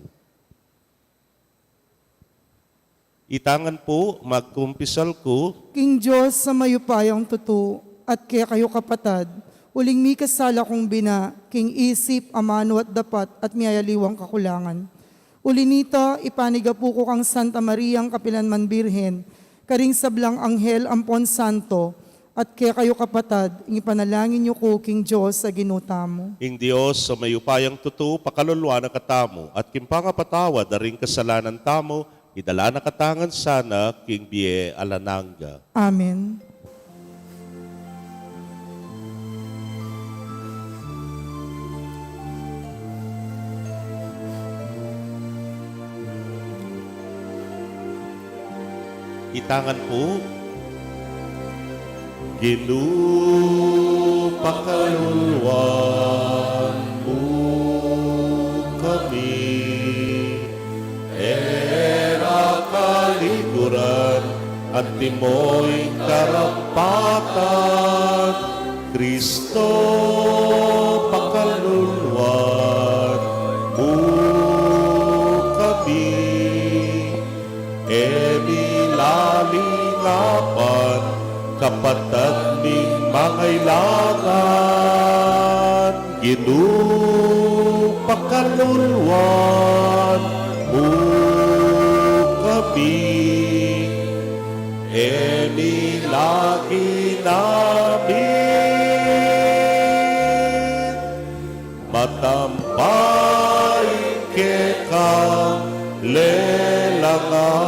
Itangan pu, magkumpisal ku. King Dios a mayupayang tutu, at kekayu kapatad, uling mikasala kung bina, king isip, amanu at dapat, at miyayaliwang kakulangan. Uli nita, ipanigapu ku kang Santa Mariang kapilanman Birhen, karing sablang anghel ampon santo, at kekayu kapatad, ing ipanalangin yu ku king Dios a Ginu tamu. Ing Dios a mayupayang tutu, pakaluluan na katamu, at king pangapatawad da ring kasalanan tamu, idala na katamu ngan sana king bie alang angga. Amen. Itangan pu. Ginu, pakaluluan mu kami, e ra kaliguran, antimo ing karampatan, Kristo, pakaluluan mu kami. E mi lalingapan, kapatad ming mangailangan, Ginu, pakaluluan mu kami. E mi lagi namin matampay kekang lelangan.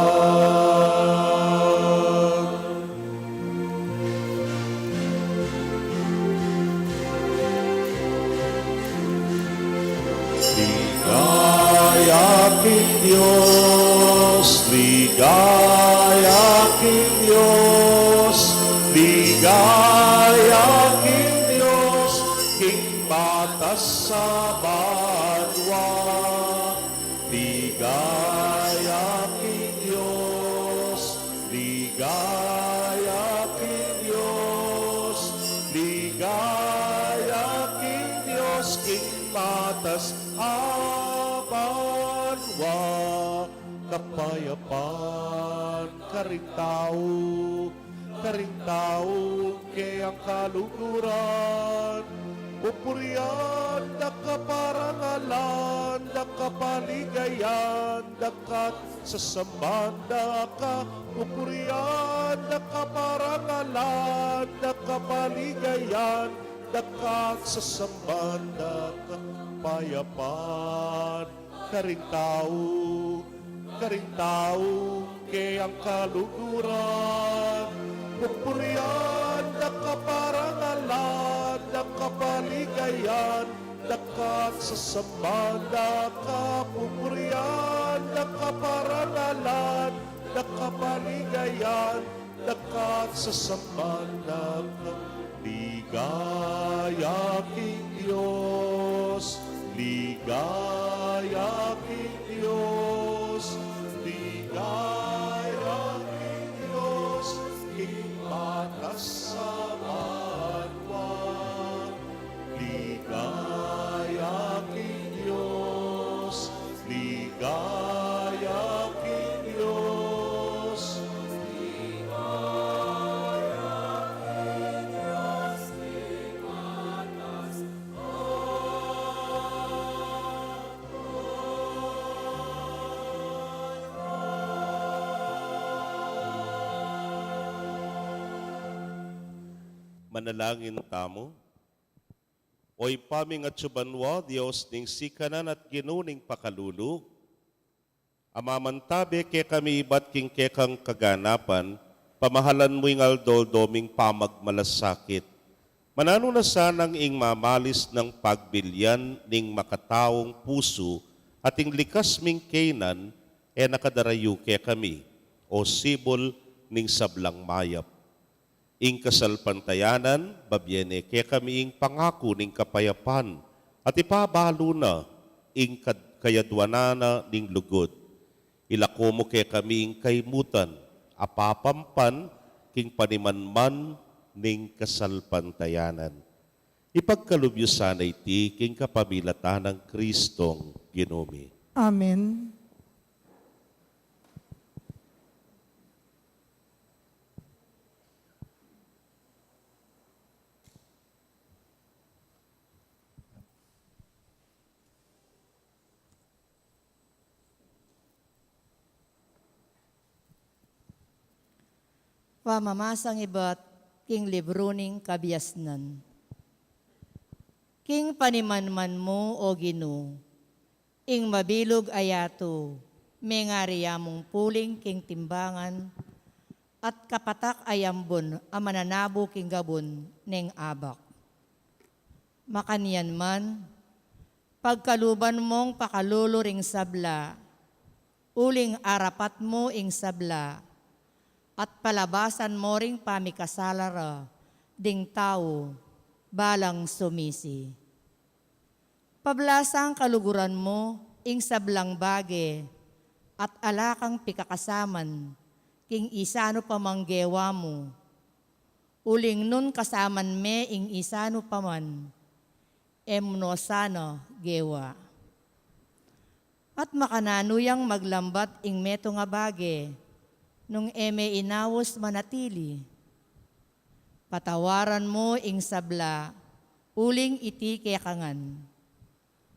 Ligaya king Dios, ligaya king Dios, ligaya king Dios, king matas a banua. Ligaya king Dios, ligaya king Dios, ligaya king Dios, king matas a banua. Kapayapan karing tau, karing tau keyang kaluguran. Pupurian da ka, parangalan da ka, paligayan da ka, sasamban da ka. Pupurian da ka, parangalan da ka, paligayan da ka, sasamban da ka. Kapayapan karing tau, karing tau keyang kaluguran. Pupurian da ka, parangalan da ka, paligayan da ka, sasamban da ka. Pupurian da ka, parangalan da ka, paligayan da ka, sasamban da ka. Ligaya king Dios, ligaya king Dios, ligaya king Dios, king matas a banua. Ligaya king Dios, ligaya king Dios. Manalangin tamu. O Ibpa ming atsu banua, Dios ning sikanan at Ginu ning pakalulu, amamantabe kekami ibat king kekang kaganapan, pamahalan mu ing aldo-aldo ming pamagmalasakit. Mananu na sanang ing mamalis nang pagbilian ning makataung pusu at ing likas ming kainan, e na kadarayu kekami, o sibul ning sablang mayap. Ing kasalpantayanan, babie ne kekami ing pangaku ning kapayapan, at ipabalu na ing kad-, kayadwanan na ning lugud. Ilako mu kekami ing kaimutan, apapampan king panimanman ning kasalpantayanan. Ipagkalub yu sana iti king kapamilatan nang Kristong Ginu mi. Amen. Pamamasang ibat king libru ning Kabiasnan. King panimanman mu, o Ginu, ing mabilug a yatu, mengari ya mung puling king timbangan, at kapatak a yambun a mananabu king gabun neng abak. Makanyan man, pagkaluban mong pakalulu ring sabla, uling arapat mu ing sabla, at palabasan mo ring pamikasala ra ding tau balang sumisi. Pablasang kaluguran mu ing sablang bage, at ala kang pikakasaman king isanu pa mang gewa mu. Uling nung kasaman me ing isanu pa man, e mu no sana gewa. At makananu yang maglambat ing metung a bage, nung e me inaus manatili? Patawaran mu ing sabla, uling iti keka ngan.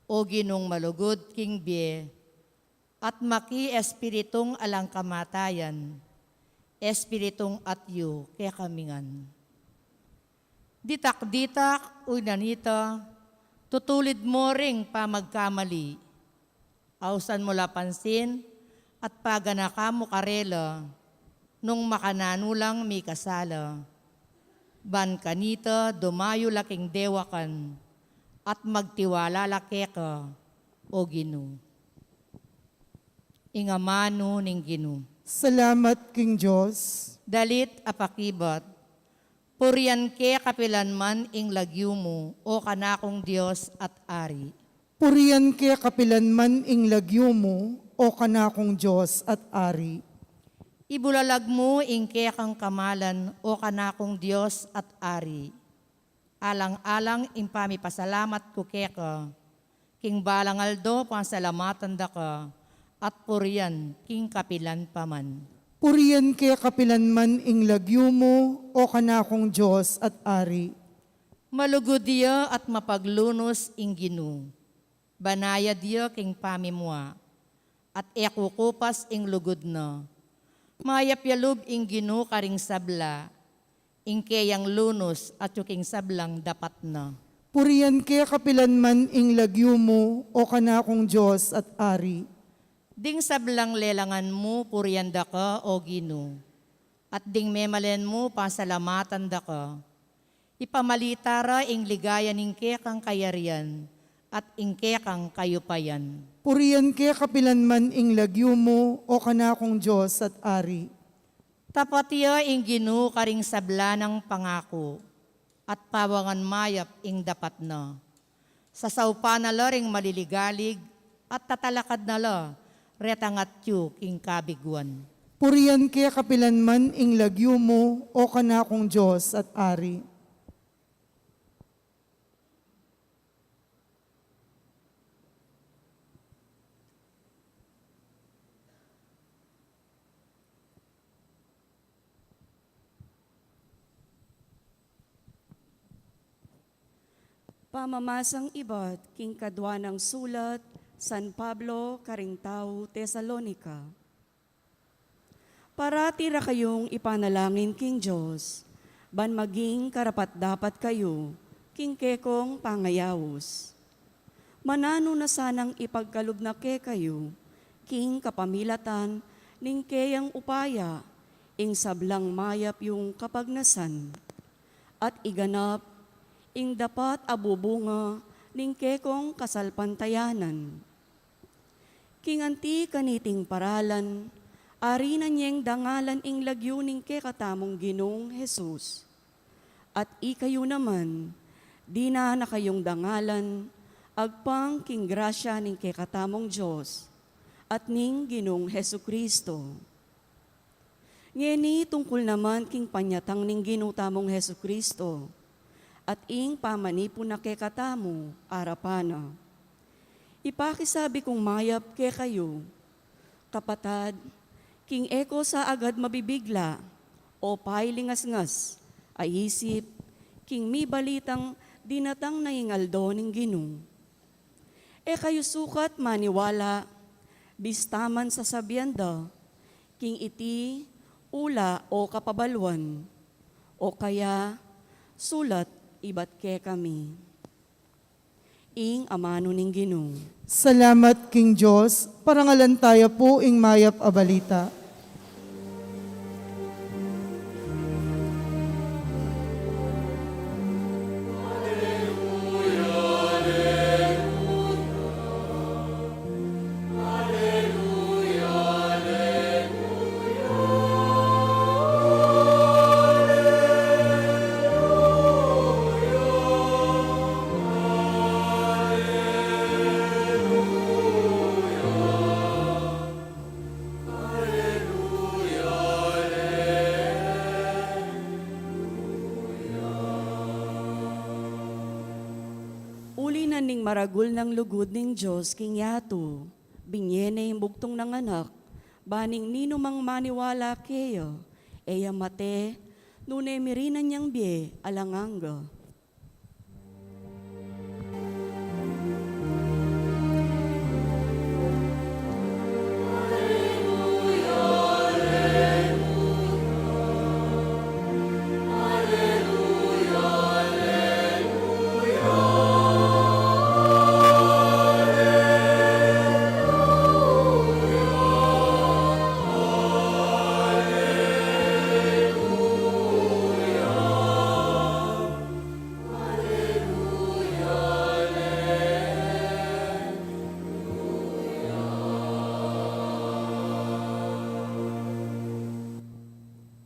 O Ginung malugud king bie, at maki Espiritung alang kamatayan, Espiritung atyu kekami ngan. Ditak-ditak, unan ita, tutulid mu ring pamagkamali. Ausan mu la pansin, at paganaka mu karela, nung makananu lang mikasala. Ban kanita dumayu la king dewakan, at magtiwala la keka, o Ginu. Ing amanu ning Ginu. Salamat king Dios. Dalit a pakibat. Purian ke kapilan man ing lagyu mu, o kanakung Dios at Ari. Purian ke kapilan man ing lagyu mu, o kanakung Dios at Ari. Ibulalag mu ing kekang kamalan, o kanakung Dios at Ari. Alang-alang ing pamipasalamat ku keka, king balang aldo pasalamatan da ka, at purian king kapilan pa man. Purian ke kapilan man ing lagyu mu, o kanakung Dios at Ari. Malugud ya at mapaglunus ing Ginu. Banayad ya king pamimua, at e kukupas ing lugud na. Mayap ya lub ing Ginu karing sabla, ing keyang lunus atyu king sablang dapat na. Purian ke kapilan man ing lagyu mu, o kanakung Dios at Ari. Ding sablang lelangan mu, purian da ka, o Ginu, at ding memalen mu, pasalamatan da ka. Ipamalita ra ing ligaya ning kekang kayarian at ing kekang kayupayan. Purian ke kapilan man ing lagyu mu, o kanakung Dios at Ari. Tapat ya ing Ginu karing sabla nang pangaku, at pawangan mayap ing dapat na. Sasaupan na la ring maliligalig, at tatalakad na la retang atyu king kabiguan. Purian ke kapilan man ing lagyu mu, o kanakung Dios at Ari. Pamamasang ibat king kadua nang sulat San Pablo karing tau Tesalonica. Parati ra kayung ipanalangin king Dios, ban maging karapat-dapat kayu king kekong pangayaus. Mananu na sanang ipagkalub na kekayu king kapamilatan ning keyang upaya ing sablang mayap yung kapagnasan, at iganap ing dapat a bubunga ning kekong kasalpantayanan. King anti kaniting paralan, ari na niyeng dangalan ing lagyu ning kekatamung Ginung Jesus. At ikayu naman, dina na kayung dangalan, agpang king grasya ning kekatamung Dios at ning Ginung Jesucristo. Ngeni tungkul naman king panyatang ning Ginu tamung Jesucristo, at ing pamanipun na kekatamu arapan na. Ipakisabi kung mayap kekayu, kapatad, king e ko sa agad mabibigla o pailingasngas a isip, king mibalitang dinatang na ing aldo ning Ginu. E kayu sukat maniwala, bista man sasabian da, king iti, ula o kapabaluan, o kaya, sulat ibat kekami. Ing amanu ning Ginu. Salamat king Dios, parangalan taya pu ing mayap a balita. Uli na ning maragul nang lugud ning Dios king yatu, binye ne ing bugtung nang anak, ban ing ninumang maniwala keya, e ya mate, nune mirinan yang bie alang angga.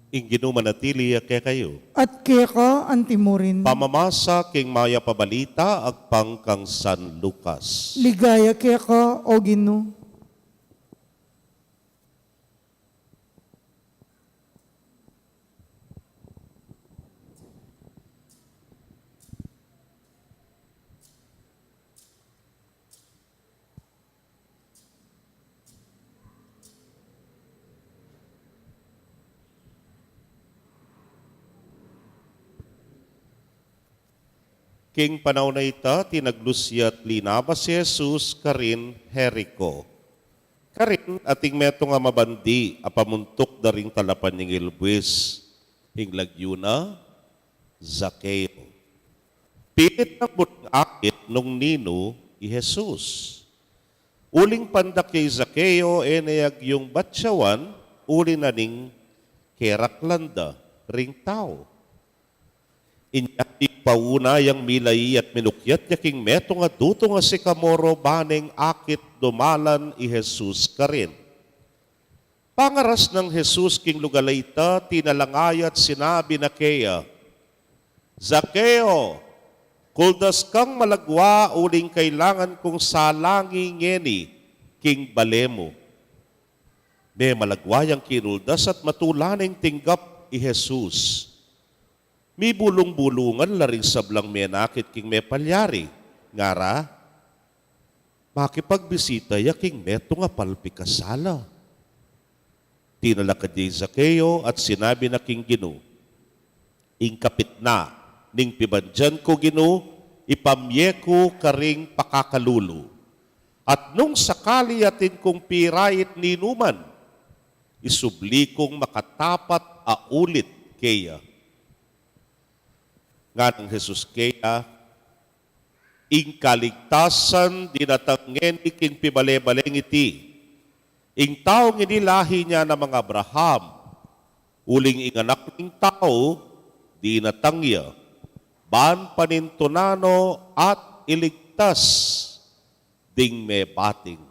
Ing Ginu manatili ya kekayu. At keka antimurin. Pamamasa king mayap a balita agpang kang San Lucas. Ligaya keka, O Ginu. King panaun a ita, tinaglus ya at linaba si Jesus karin Jerico. Karin ating metung a mabandi a pamuntuk da ring talapan ning ilbwis. Ing lagyu na, Zaqueo. Pilit nang buring akit nung ninu i Jesus. Uling pandak ya i Zaqueo, e ne agyung batyawan, uli na ning keraklan da ring tau. Inya ing pauna yang milai at minukyat ya king metung a dutung a sikamoro, ba neng akit dumalan i Jesus karin. Pangaras nang Jesus king lugal a ita, tinalanga ya at sinabi na keya, "Zaqueo, kuldas kang malagwa uling kailangan kung salangi ngeni king bale mu." Memalagwa yang kinuldas at matula neng tinggap i Jesus. Mibulung-bulungan la ring sablang menakit king mepalyari, ngara, makipagbisita ya king metung a palpikasala. Tinalakad ya i Zaqueo at sinabi na king Ginu, "Ing kapitna ning pibandian ku, Ginu, ipamie ku karing pakakalulu. At nung sakali atin kung pirait ninuman, isubli kung makatapat a ulit keya." Nganang Jesus keya, ing kaligtasan dinatang ngeni king pibale-baleng iti. Ing taung ini lahi na nang Abraham, uling ing Anak ning Tau dinatang ya, ban panintunan no at iligtas ding mebating.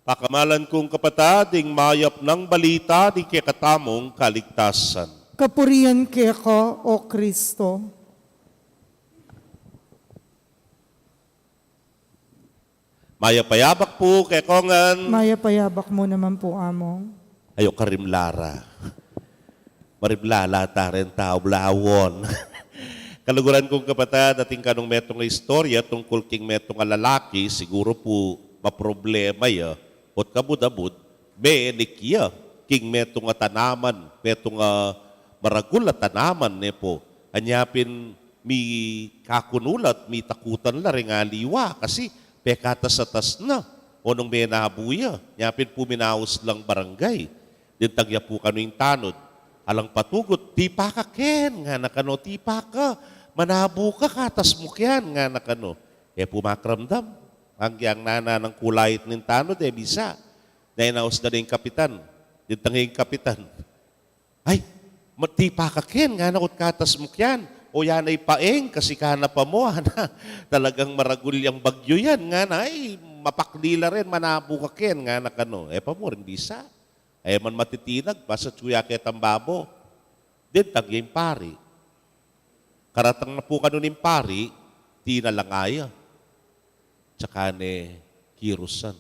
Pakamalan kung kapatad, ing mayap nang balita ning kekatamung kaligtasan. Kapurian keka, O Kristo. Mayap a yabak pu kekongan. Mayap a yabak mu naman pu, Among. Ayo karimlara. Marimlala ta rin tau blawan. Kaluguran kung kapatad, atin kanung metung a istorya tungkul king metung a lalaki, siguru pu maproblema ya, ot kabud-abud, menik ya king metung a tanaman, metung a maragul a tanaman, ne pu. Anya pin mikakunulat, mitakutan la ring aliwa, kasi pekatas-atas na, onung menabu ya, nya pin pu minaus lang barangay. Dintang ya pu kanu ing tanud. Alang patugut, "Tipa ka ken?" ngana kanu, "Tipa ka, manabu ka, katas mu kian," ngana kanu. E pu makaramdam. Agyang nana nang kulait ning tanud, e bisa. Nya inaus da ning kapitan. Dintang ing kapitan, "Ay, ma-, tipa ka ken?" ngana, "Ot katas mu kian?" "O, yan ay paeng, kasi kana pa mu, ana. Talagang maragul yang bagyu yan," ngana. "Ay, mapakli la rin, manabu ka ken?" ngana kanu. E pa mu rin bisa. E man matitinag, basta atyu ya ketang babo. Dintang ya ing pari. Karatang na pu kanu ning pari, tinalanga ya. Tsaka ne kirusan.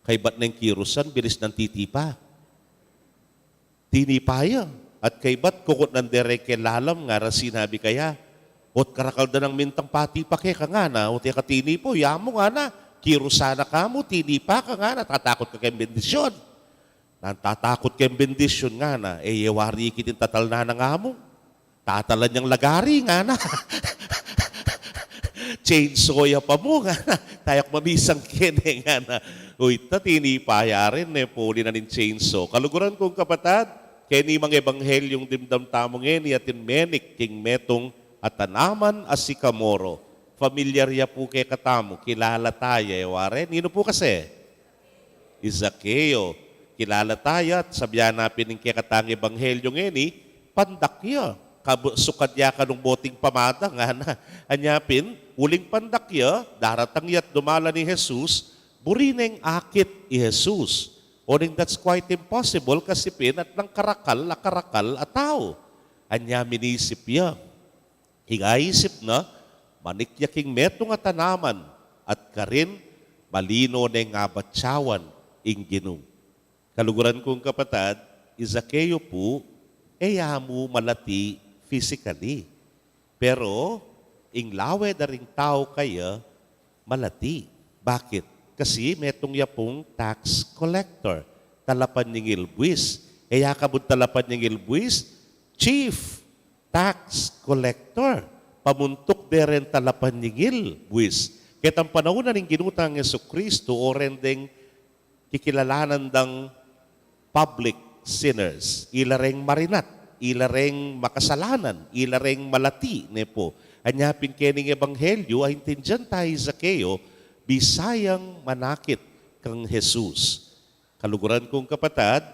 Kaybat neng kirusan, bilis nang titipa. Tinipa ya. At kaybat, kukutnan de reng keng lalam, ngara sinabi kaya, "Ot karakal da nang mintang patipa keka?" ngana. "Ot e ka tinipa, ya mu," ngana. "Kirusan na ka mu, tinipa ka?" ngana. "Tatakut ka keng bendisyun." "Nanu tatakut keng bendisyun?" ngana. "E ye wari ikit ing tatalnan nang Among? Tatalan yang lagari," ngana. "Chainsaw ya pa mu?" ngana. "Tayuk mamisang kene," ngana. O ita, tinipa ya rin, ne pu, uli na ning chainsaw. Kaluguran kung kapatad, keni mang ebanghelyu dimdam tamu ngeni atin menik king metung a tanaman a sikamoro. Pamilyar ya pu kekatamu, kilala ta ya, e wari? Ninu pu kasi? I Zaqueo. Kilala ta ya, at sabian na pin ning kekatang ebanghelyu ngeni, pandak ya. Kabu-, sukad ya kanung boting pamada, ngana. Anya pin, uling pandak ya, daratang ya't dumalan i Jesus, buri neng akit i Jesus. Uling that's quite impossible, kasi pin atnang karakal a karakal a tau. Anya minisip ya. Ing aisip na, manik ya king metung a tanaman, at karin malino neng abatyawan ing Ginu. Kaluguran kung kapatad, i Zaqueo pu, e ya mu malati physically. Pero, ing lawe da ring tau kaya, malati. Bakit? Kasi metung ya pung tax collector, talapanyingil buis. E ya kabud talapanyingil buis, chief tax collector. Pamuntuk de reng talapanyingil buis. Ketang panaun na ning Ginu tang Jesucristo, o reng deng kikilalanan dang public sinners, ila reng marinat, ila reng makasalanan, ila reng malati, ne pu. Anya pin kening ebanghelyu, aintindian ta i Zaqueo, bisa yang manakit kang Jesus. Kaluguran kung kapatad,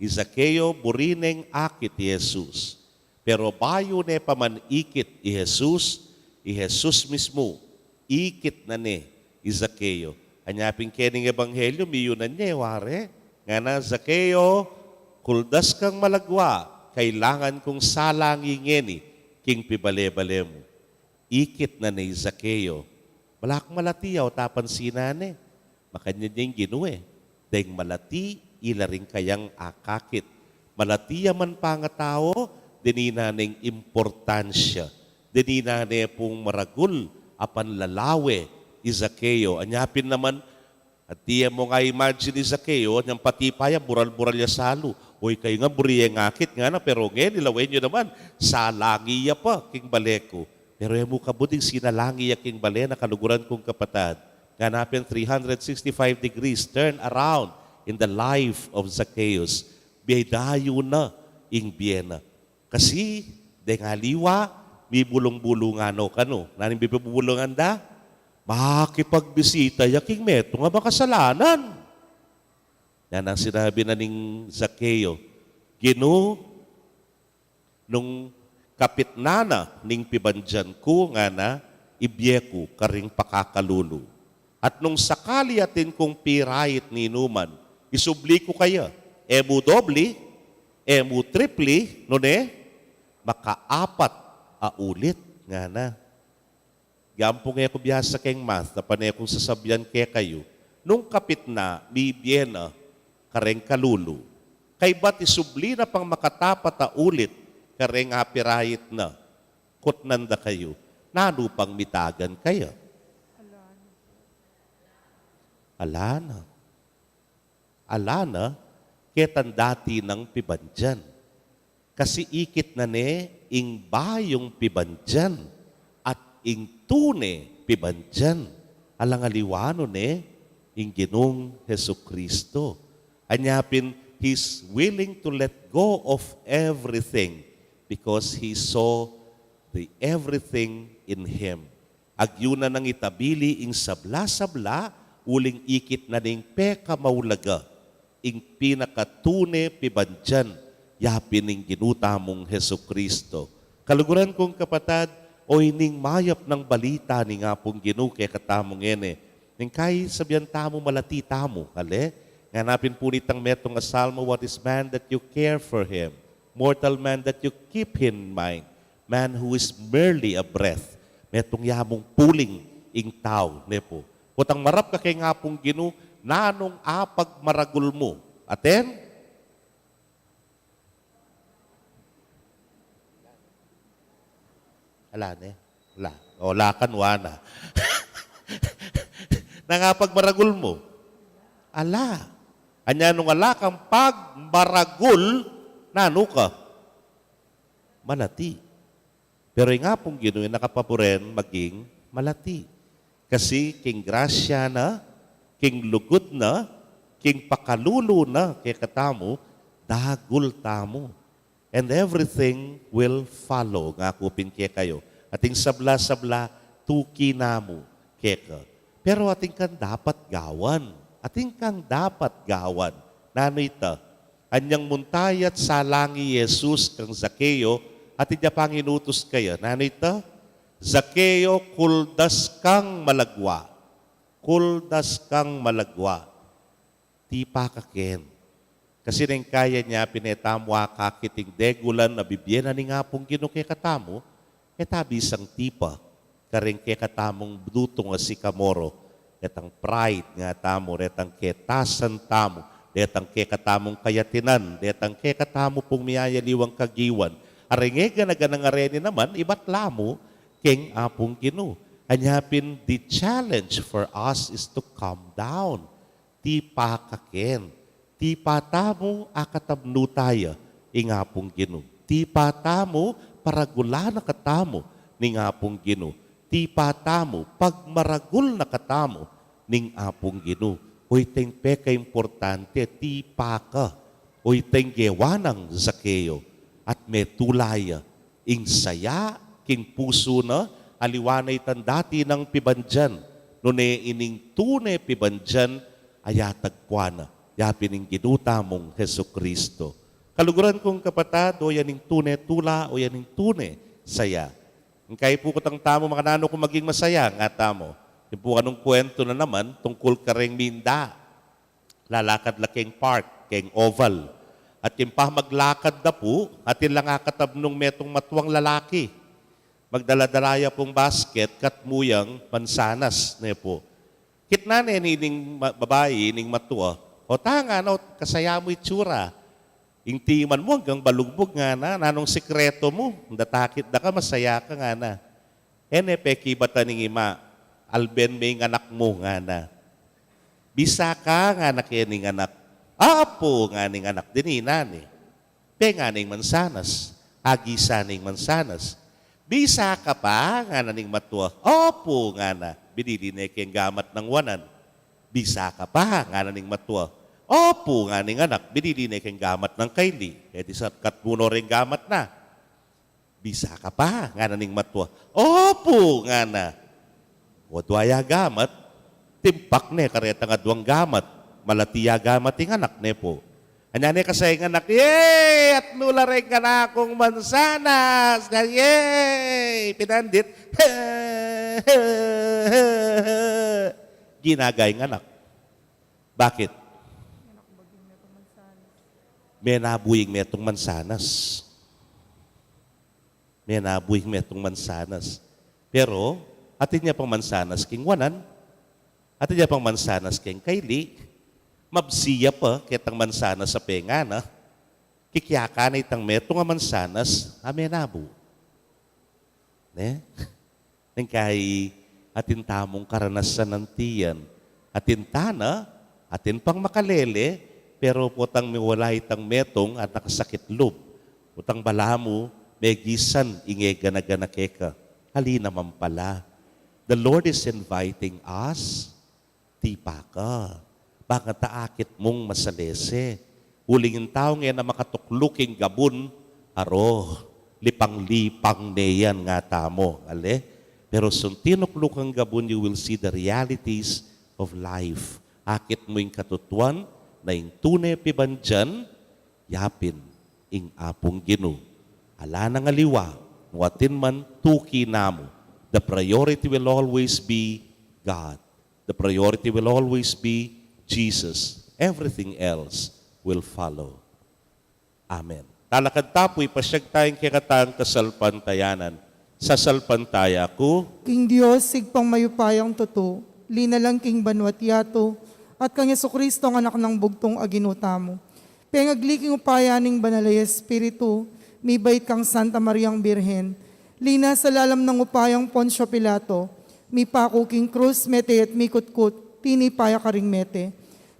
i Zaqueo buri neng akit i Jesus. Pero bayu ne pa man ikit i Jesus, i Jesus mismu, ikit na ne i Zaqueo. Anya pin kening ebanghelyu, miyunan ne, e wari? Ngana, "Zaqueo, kuldas kang malagwa, kailangan kung salangi ngeni king pibale-bale mu." Ikit na ne i Zaqueo. Balaku malati ya, o tapansinan ne. Makanyan ya ing Ginu e. Deng malati, ila ring kayang akakit. Malati ya man pangatau, deni na neng importansya. Deni na ne pung maragul a panlalawe i Zaqueo. Anya pin naman, at di e mu nga imagine i Zaqueo, nyang patipa ya, bural-bural ya salu. "Oy, kayu nga buri yeng akit," ngana, "pero ngeni lawen yu naman, salangi ya pa king bale ku." Pero e mu kabud ing sinalangi ya king bale na, kaluguran kung kapatad. Ngana pin three hundred sixty-five degrees turn around in the life of Zacchaeus. Bie dayu na ing bie na. Kasi, deng aliwa, mibulung-bulungan no kanu. Nanu ing bibulungan da? Makipagbisita ya king metung a makasalanan. Yan ang sinabi na ning Zaccheo, "Ginu, nung kapitnan na ning pibandian ku," ngana, "ibie ku karing pakakalulu. At nung sakali atin kung pirait ninuman, isubli ku kaya, e mu dobli, e mu tripli, nune, makaapat a ulit," ngana. Gampung e ku biasa keng math, tapan e kung sasabian kekayu, nung kapitnan, mibie na kareng kalulu. Kaybat isubli na pang makatapat a ulit kareng apirait na. Kutnan da kayu, nanu pang mitagan kaya? Ala na. Ala na, ketang dati nang pibandian. Kasi ikit na ne ing bayung pibandian at ing tune pibandian. Alang aliwa nune, ing Ginung Jesucristo. Anya pin, he's willing to let go of everything because he saw the everything in him. Agyu na nang itabili ing sabla-sabla, uling ikit na ning pekamaulaga, ing pinakatune pibandian, yapin ing Ginu tamung Jesucristo. Kaluguran kung kapatad, o ining mayap nang balita ning Apung Ginu kekatamu ngeni. Ning kai sabian tamu, malati tamu, ale? Ngana pin pu nitang metung a salmo, "What is man that you care for him? Mortal man that you keep him in mind?" Man who is merely a breath. Metung ya mung puling ing tau, ne pu. Potang marap ka keng Apung Ginu, nanung apagmaragul mu? Atin? Ala ne? Ala. O, ala kang wa na. Nanu ing apagmaragul mu? Ala. Anya nung ala kang pagmaragul, nanu ka? Malati. Pero ing Apung Ginu, ing nakapaburen maging malati. Kasi king grasya na, king lugud na, king pakalulu na kekatamu, dagul tamu. And everything will follow, ngaku pin kekayu. Ating sabla-sabla, tuki na mu keka. Pero atin kang dapat gawan. Atin kang dapat gawan. Nanu ita? Anyang munta ya't salang i Jesus kang Zaccheo, atin ya pang inutus kaya. Nanu ita? "Zaccheo, kuldas kang malagwa. Kuldas kang malagwa. Tipa ka ken." Kasi neng kaya nya pin e tamu akakit ing degulan a bibie na ning Apung Ginu kekatamu, e ta bisang tipa kareng kekatamung dutung a sikamoro, detang pride ngatamu, detang ketasan tamu, detang kekatamung kayatinan, detang kekatamu pung miyayaliwang kagiwan. Areng e gana-ganang areni naman, ibat la mu keng Apung Ginu. Anya pin, the challenge for us is to calm down. Tipa ka ken. Tipa tamu akatamnu taya ing Apung Ginu. Tipa tamu paragulan na katamu ning Apung Ginu. Tipa tamu pagmaragul na katamu ning Apung Ginu. O iteng pekaimportante, tipa ka. O iteng gewa nang Zaccheo. At metula ya ing saya king pusu na, aliwa na itang dati nang pibandian, nune ining tune pibandian, aya tagpuan na, yapin ing Ginu tamung Jesucristo. Kaluguran kung kapatad, o yan ing tune tula, o yan ing tune saya. Ing kai pu kutang tamu, makananu kung maging masaya, ngatamu. Ing pu kanung kuwentu na naman tungkul kareng minda. Lalakad la keng park, keng oval. At king pamaglakad da pu, atin lang akatamnung metung matuang lalaki. Magdala-dala ya pung basket, katmu yang mansanas, ne pu. Kitnan ne nining ma-, babai, ning matua. "O tanga, ano, kasaya mu itsura. Ing timan mu anggang balugbug," ngana, "nanung sikretu mu? Datakit da ka, masaya ka," ngana. E ne pekibatan ning ima, "Alben me ing anak mu?" ngana. "Bisa ka?" ngana keni ning anak. "Apu," ngana ning anak, "dininan e." Penga ne ing mansanas, agisa ne ing mansanas. "Bisa ka pa?" ngana ning matua. "Apu," ngana. Binili ne keng gamat nang wanan. "Bisa ka pa?" ngana ning matua. "Opu," ngana ning anak, "binili ne keng gamat nang kaili." E di sarkat mu no reng gamat na. "Bisa ka pa?" ngana ning matua. "Opu," ngana. O, adwa ya gamat, timpak ne karetang adwang gamat, malati ya gamat ing anak ne pu. Anya ne kasai ing anak, "Yay! Atlu la reng kanakung mansanas!" Yay! Pinandit. Ginaga ing anak. Bakit? Menabu ing metung mansanas. Menabu ing metung mansanas. Pero atin ya pang mansanas king wanan, atin ya pang mansanas king kaili, mabsi ya pa ketang mansanas a pengana, kikiaka na itang metung a mansanas a menabu. Ne? Neng kai atin tamung karanasan anti yan. Atin tana, atin pang makalele, pero potang miwala itang metung at nakasakit lub. Potang balamu, megisan ing e gana-gana keka. Ali naman pala. The Lord is inviting us. Tipa ka. Bang ta akit mung masalese. Uling ing taung e na makatuklu king gabun, aro, lipang-lipang ne yan nga tamu, ale? Pero nung tinuklu kang gabun, you will see the realities of life. Akit mu ing katutuan na ing tune pibandian, yapin ing Apung Ginu. Ala nang aliwa, nu atin man tuki namu. The priority will always be God. The priority will always be Jesus. Everything else will follow. Amen. Talakad ta pu, ipasyag taya ing kekatang kasalpantayanan. Sasalpantaya ku king Dios, Ibpang mayupayang tutu, linalang king banua't yatu, at kang Jesucristo, ang Anak nang bugtung a Ginu tamu. Pengagli king upaya ning Banal a Espiritu, mibait kang Santa Mariang Birhen, linasa lalam nang upayang Poncio Pilato, mipaku king krus, mete at mikutkut, tinipa ya karing mete.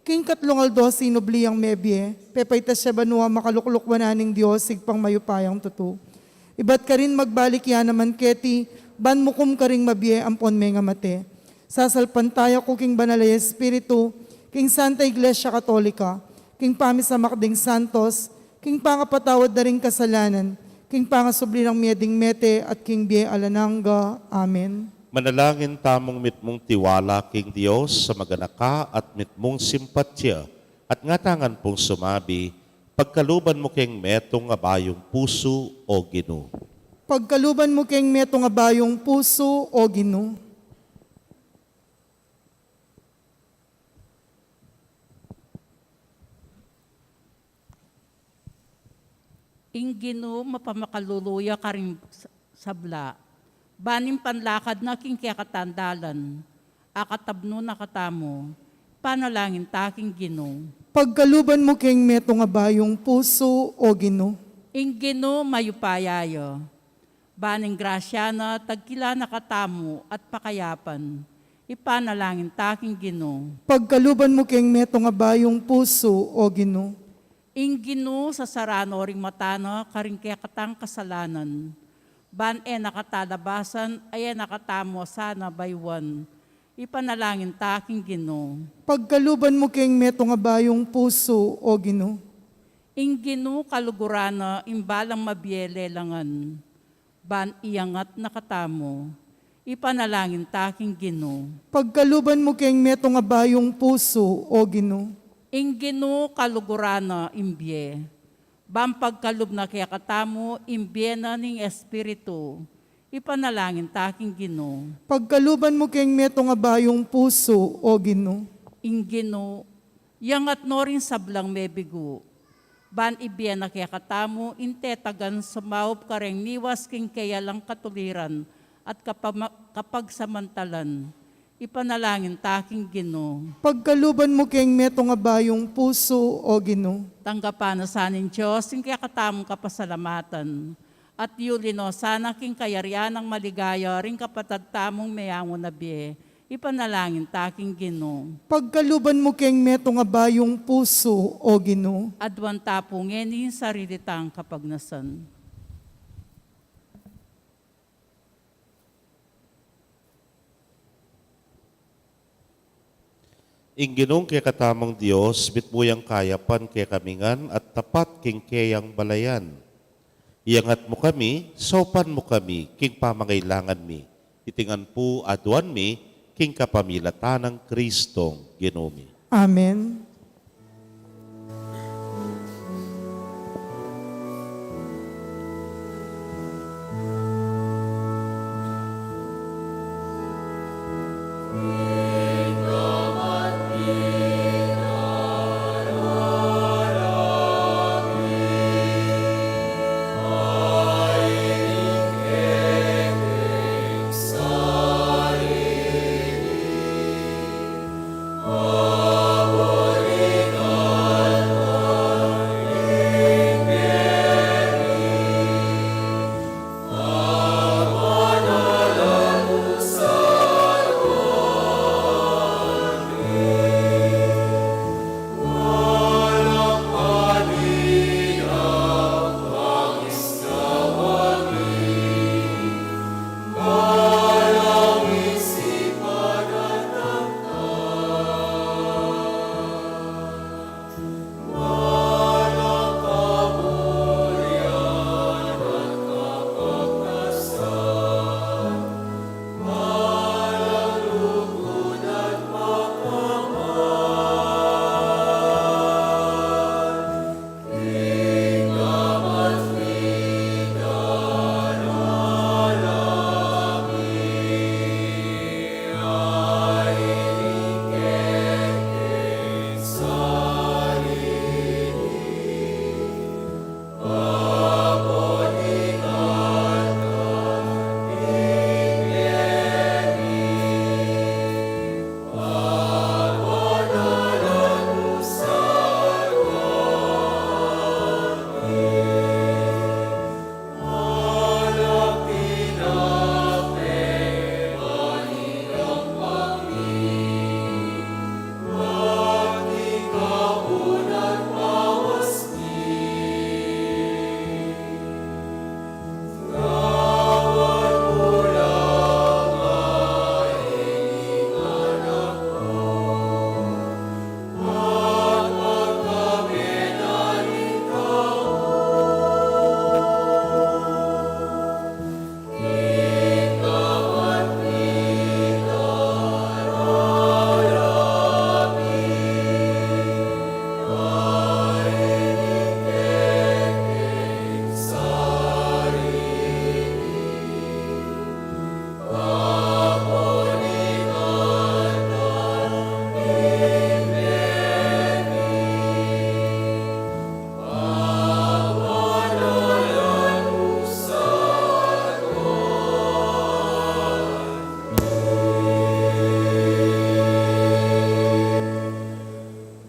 King katlung aldo sinubli yang mebie, pepaitas ya banua, makalukluk wanan ning Dios, Ibpang mayupayang tutu. Ibat karin magbalik ya naman keti, ban mukum karing mabie ampon mengamate. Sasalpantaya ku king Banal a Espiritu, king Santa Iglesia Katolika, king pamisamak ding santos, king pangapatawad da ring kasalanan, king pangasubli nang mie ding mete, at king bie alang angga. Amen. Manalangin tamung mitmung tiwala king Dios, sa maganaka at mitmung simpatya, at ngatanan pung sumabi, Pagkaluban mu keng metung a bayung pusu, O Ginu. Pagkaluban mu keng metung a bayung pusu, O Ginu. Ing Ginu mapamakalulu ya karing s-, sabla. Ban ing panlakad na king kekatang dalan, akatabnu na katamu. Ipanalangin ta king Ginu. Pagkaluban mu keng metung a bayung pusu, O Ginu. Ing Ginu mayupaya ya. Ban ing grasya na tagkila na katamu at pakayapan. Ipanalangin ta king Ginu. Pagkaluban mu keng metung a bayung pusu, O Ginu. Ing Ginu sasaranu ring mata na karing kekatang kasalanan. Ban e na kata labasan a e na katamu sana bayuan. Ipanalangin ta king Ginu. Pagkaluban mu keng metung a bayung pusu, O Ginu. Ing Ginu kaluguran na ing balang mabie lelangan. Ban iyangat na katamu. Ipanalangin ta king Ginu. Pagkaluban mu keng metung a bayung pusu, O Ginu. Ing Ginu kaluguran na ing bie. Ban pagkalub na kekatamu ing bie na ning Espiritu. Ipanalangin ta king Ginu. Pagkaluban mu keng metung a bayung pusu, O Ginu. Ing Ginu, iyangat no ring sablang mebigu. Ban ibie na kekatamu ing tetagan sumaup kareng niwas king keyalang katuliran at kapama-, kapagsamantalan. Ipanalangin ta king Ginu. Pagkaluban mu keng metung a bayung pusu, O Ginu. Tanggapan na sa ning Dios ing kekatamung kapasalamatan. At yuli no sana king kayarian nang maligaya ring kapatad tamung meangu na bie. Ipanalangin ta king Ginu. Pagkaluban mu keng metung a bayung pusu, O Ginu. Aduan ta pu ngeni ing sarili tang kapagnasan. Ing Ginung kekatamung Dios, mitmu yang kayapan kekami ngan at tapat king keyang balayan. Iyangat mu kami, saupan mu kami, king pamangailangan mi. Iti ngan pu aduan mi, king kapamilatan nang Kristong Ginu mi. Amen.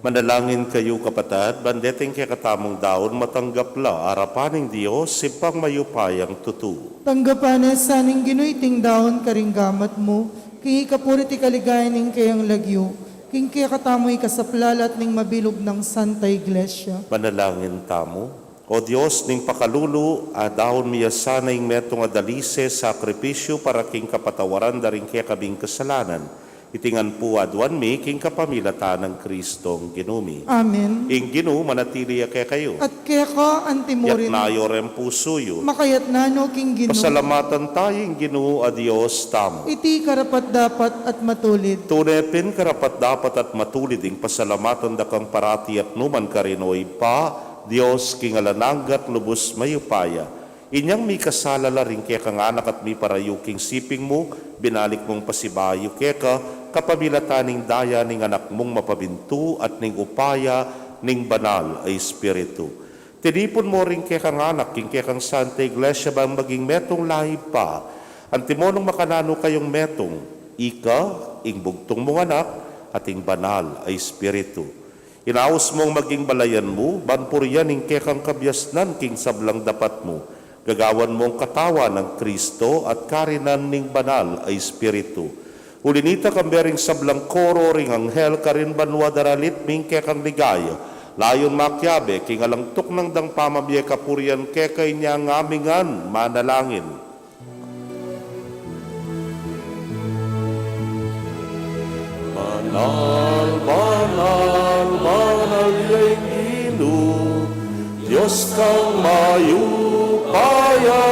Manalangin kayu, kapatad, ban deting kekatamung daun matanggap la arapan ning Dios, Ibpang mayupayang tutu. Tanggapan na sa ning Ginu iting daun karing gamat mu, king ikapuri at ikaligaya ning keyang lagyu, king kekatamung ikasaplalat ning mabilug nang Santa Iglesia. Manalangin tamu. O Dios ning pakalulu, adaun mi ya sana ing metung a dalise, sakripisyu para king kapatawaran da ring kekaming kasalanan. Iti ngan pu aduan mi king kapamilatan nang Kristong Ginu mi. Amen. Ing Ginu manatili ya kekayu. At keka antimurin. Itas yu ring pusu yu. Makaitas no king Ginu. Pasalamatan tamu ing Ginu a Dios tamu. Iti karapat-dapat at matulid. Tune pin karapat-dapat at matulid ing pasalamatan da kang parati at nu man karin, O Ibpa, Dios king alang angga at lubus mayupaya. Inyang mikasala la ring kekang anak at miparayu king siping mu, binalik mung pasibayu keka, kapamilatan ning daya ning Anak mung mapamintu at ning upaya ning Banal a Espiritu. Tinipun mu ring kekang anak king kekang Santa Iglesia ban maging metung la, Ibpa. Antimo nung makananu kayung metung, ika, ing bugtung mung Anak, at ing Banal a Espiritu. Inaus mung maging balayan mu, ban purian ing kekang kabiasnan king sablang dapat mu. Gagawan mung katawan nang Kristo at karinan ning Banal a Espiritu. Uli nita, kambe ring sablang koro ring anghel karin banua daralit mi ing kekang ligaya. Layun makiabe king alang tuknang dang pamamie kapurian keka. Inya ngan mi ngan manalangin. Banal Banal, banal ya ing Ginu, Dios kang mayupaya.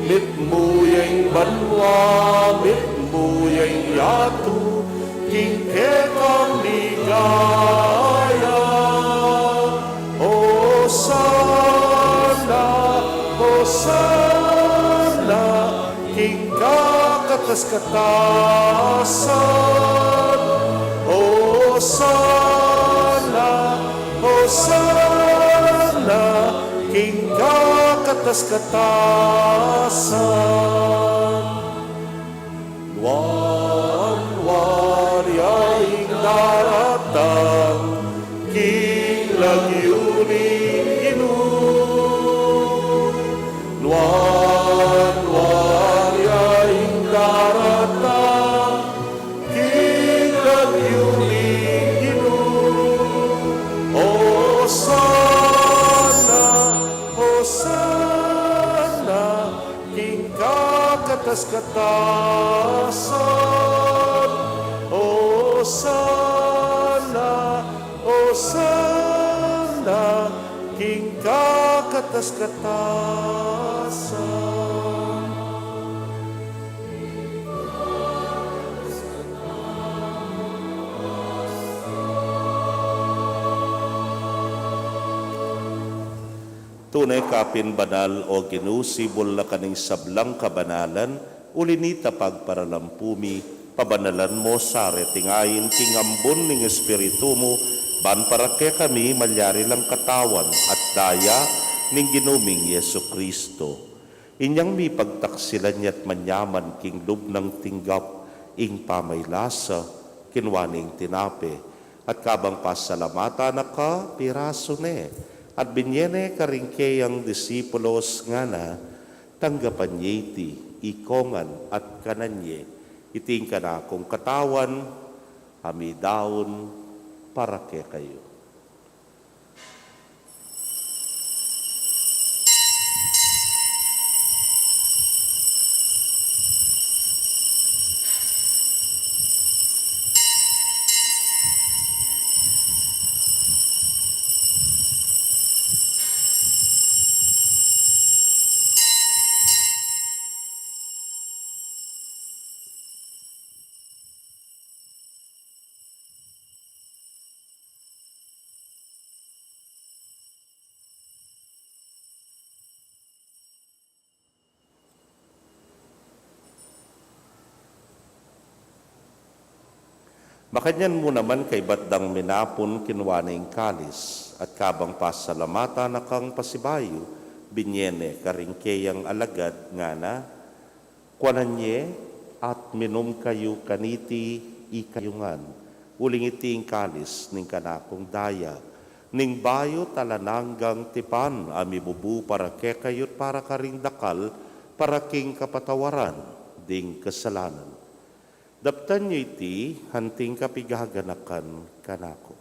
Mitmu ya ing banua, mitmu ya ing yatu, king kekang ligaya. Hosana, Hosana, king kakatas-katasan. Hosana, Hosana, king kakatas-katasan. Nuan, nuan ya ing daratang king lagyu ning Ginu. Nuan, nuan ya ing daratang king lagyu ning Ginu. Hosana, Hosana, king kakatas-katasan. Hosana, Hosana, king kakatas-katasan. Tune ka pin banal, o Ginu, sibul na ka ning sablang kabanalan, uli na nita pagparalampu mi, pabanalan mo sa reting ain king ambun ning Espiritu mu, ban para kekami malyari lang katawan at daya ning Ginu ming Jesucristo. Inyang mipagtaksilan ya't manyaman king lub nang tinggap ing pamailasa, kinua ne ing tinape, at kabang pasalamatan na ka, pirasu ne, at binye ne karing keyang disipulos, ngana: Tanggapan ye iti, ikongan at kanan ye, iti ing kanakung katawan, a midaun para kekayu. Makanyan mu naman kaybat dang minapun, kinua ne ing kalis, at kabang pasalamatan na kang pasibayu, binye ne karing keyang alagad, ngana: Kuanan ye at minum kayu kaniti ikayu ngan, uling iti ing kalis ning kanakung daya ning bayu't alang anggang tipan, a mibubu para kekayu't para karing dakal, para king kapatawaran ding kasalanan. Daptan yu iti anting kapigaganakan kanaku.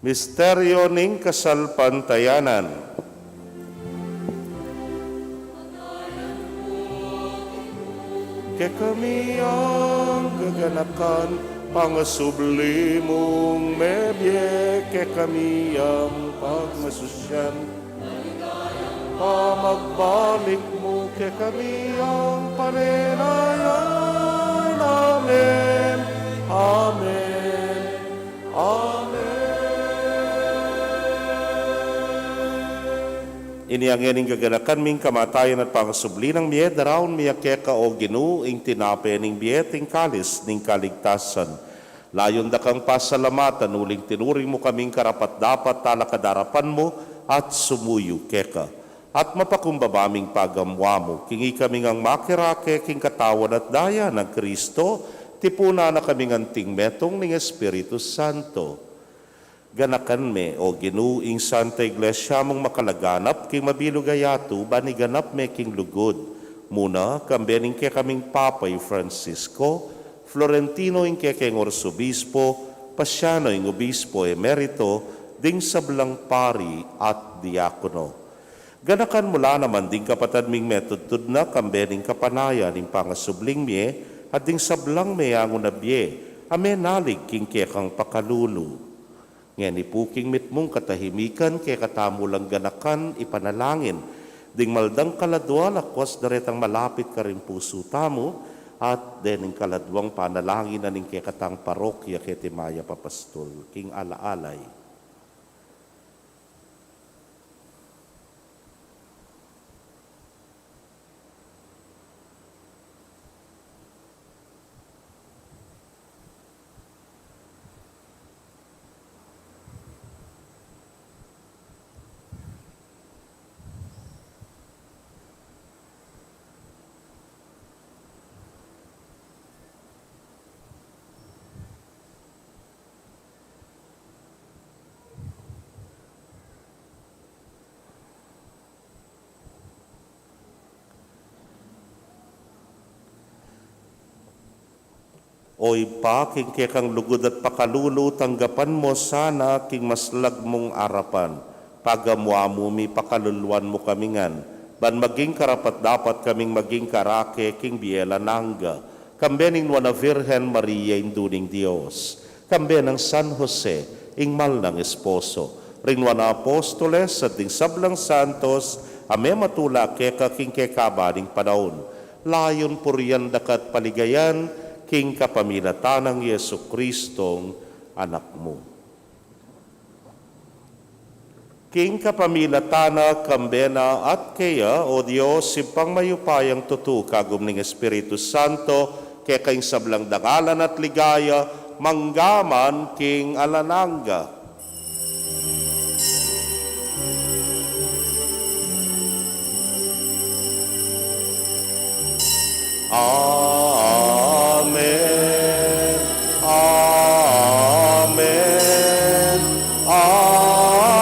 Misteryo ning kasalpantayanan. Kekami ang gaganakan, pangasubli mung mebie, kekami ang pagmasusyan, pamagbalik mu kekami ang panenayan. Amen. Amen. Amen. Ini ngeni ing gaganakan ming kamatayan at pangasubli nang mie, daraun mi keka, o Ginu, ing tinape ning bie at ing kalis ning kaligtasan. Layun da kang pasalamatan uling tinuring mu kaming karapat-dapat talakad king arapan mu at sumuyu keka. At mapakumbaba ming pagamuamu, king ikami ngang makirake king katawan at daya nang Kristo, tipunan na kami ngan anting metung ning Espiritu Santo. Ganakan me, O Ginu, ing Santa Iglesia mung makalaganap king mabilug a yatu, ban iganap me king lugud. Muna, kambe ning kekaming Papa i Francisco, Florentino ing kekeng Arsobispo, Pasiano ing Obispo Emerito, ding sablang pari at diakono. Ganakan mu la naman ding kapatad ming metudtud na kambe ning kapanayan ning pangasubling mie, at ding sablang meangu na bie, a menalig king kekang pakalulu. Ngeni pu king mitmung katahimikan, kekatamu lang ganakan ipanalangin ding maldang kaladua, lakwas da retang malapit karing pusu tamu, at dening kaladuang panalangin na ning kekatang parokya keti mayap a pastul king alaalay. O Ibpa, king kekang lugud at pakalulu, tanggapan mu sana king maslag mung arapan. Pagamuamu mi, pakaluluan mu kami ngan, ban maging karapat-dapat kaming maging karake king bie alang angga, kambe ning Nuan a Virgen Maria, Indu ning Dios, kambe nang San Jose, ing mal nang esposo, ring nuan a apostoles, at ding sablang santos a mematula keka king kekaba ning panaun, layun purian da ka at paligayan king kapamilatan nang Jesucristong Anak mu. King kapamilatan na, kambe na, at keya, O Dios, Ibpang mayupayang tutu, kagum ning Espiritu Santo, keka ing sablang dangalan at ligaya, mangga man king alang angga. Amen. Amen. Amen.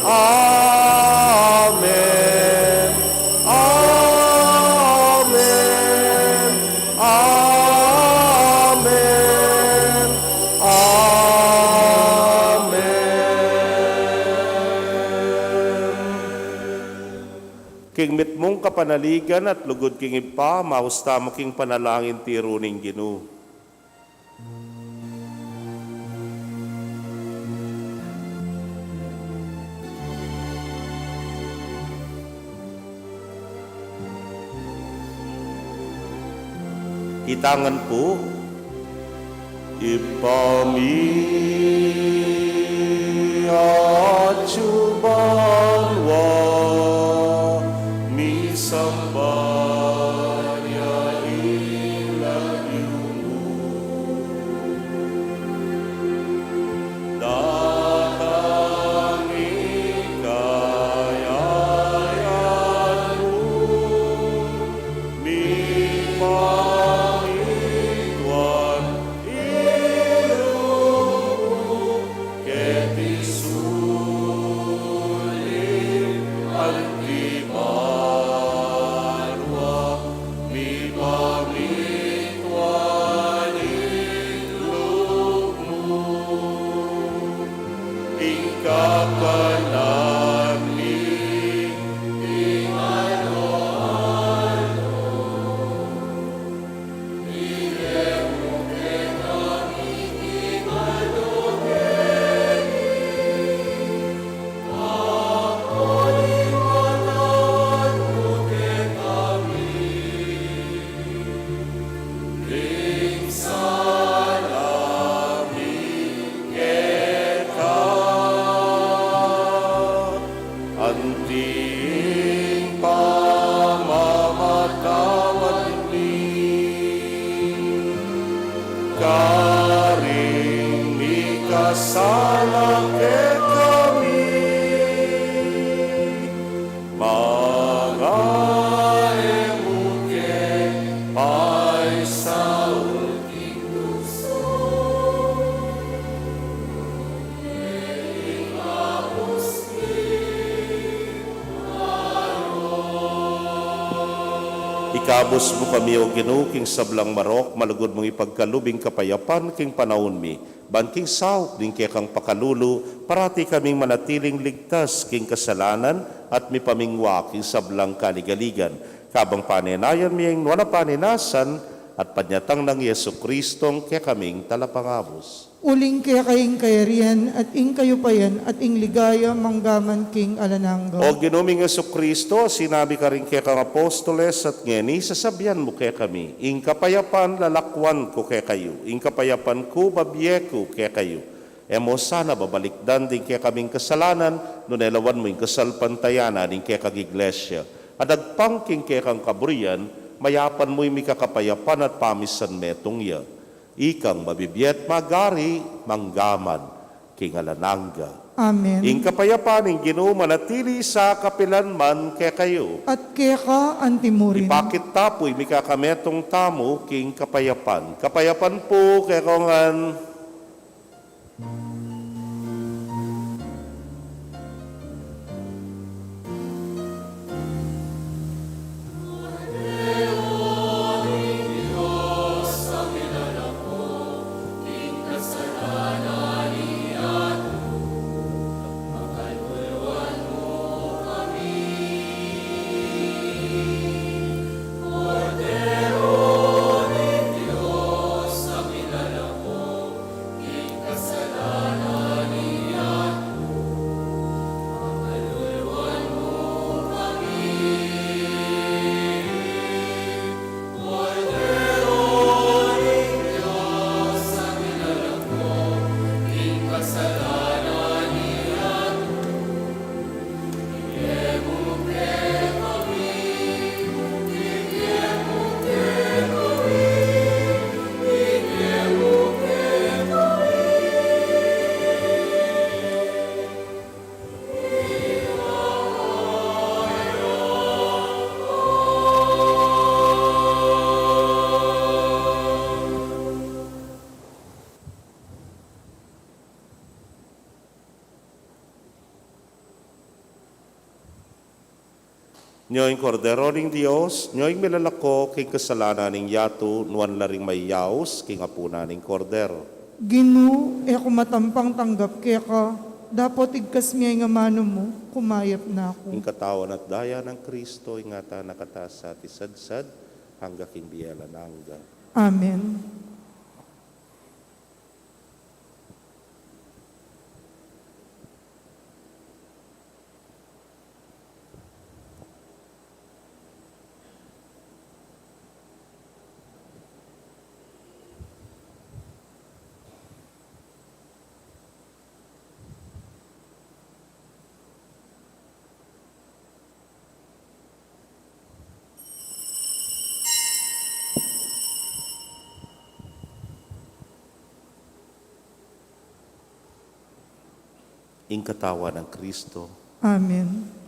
Amen. Amen. Amen. King mitmung kapanaligan at lugud king Ibpa, maus tamu king panalangin tiru ning Ginu. Itangan pu. Ibpa mi, atsu banua, misamban ya ing lagyu mu. Datang ing kayarian mu, mipamintuan ing lub mu, keti sulip anti banua, mipamintuan ing lub mu. Ing kakanan mi king aldo-aldo, ibie mu kekami king aldo keni, at ipatawad mu kekami ding sala mi keka, anti ing pamamatawad mi karing mika Sala kekami, manga e mu ke paisaul king tuksu, nune ikabus mi marok. Ikabus mu kami, O Ginu, king sablang marok, malugud mung ipagkalub ing kapayapan king panaun mi. Ban king saup ning kekang pakalulu, parati kaming manatiling ligtas king kasalanan at mipamingwa king sablang kaligaligan. Kabang panenayan mi ing nuan a panenasan at panyatang nang Jesucristong kekaming Talapangabus. Uling keka ing kayarian at ing kayupayan at ing ligaya manggaman king alang angga. O Ginu ming Jesucristo, sinabi karing kekang apostoles at ngeni sasabian mu kekami, ing kapayapan lalakwan ku kekayu, ing kapayapan ku babie ku kekayu. E mu sana babalikdan ding kekaming kasalanan, nune lawan mu ing kasalpantayanan ning kekang Iglesia. At agpang king kekang kaburian, mayapan mu ing mikakapayapan at pamisan metung ya. Ikang mabibie at magari manggaman king alang angga. Amen. Ing kapayapan ning Ginu manatili sa kapilan man kekayu. At keka antimurin. Ipakit ta pu ing mikakametung tamu king kapayapan. Kapayapan pu kekongan. Nyo ing Kordero ning Dios, nyo ing milalako king kasalanan ning yatu, nuan la ring mayaus king apunan ning Kordero. Ginu, e ku matampang tanggap keka, dapot igkas me ing amanu mu, kumayap na ku. Ing katawan at daya nang Kristo, ingatan na kata sa tisadsad, angga king bie alang angga. Amen. Ing katawan nang Kristo. Amen.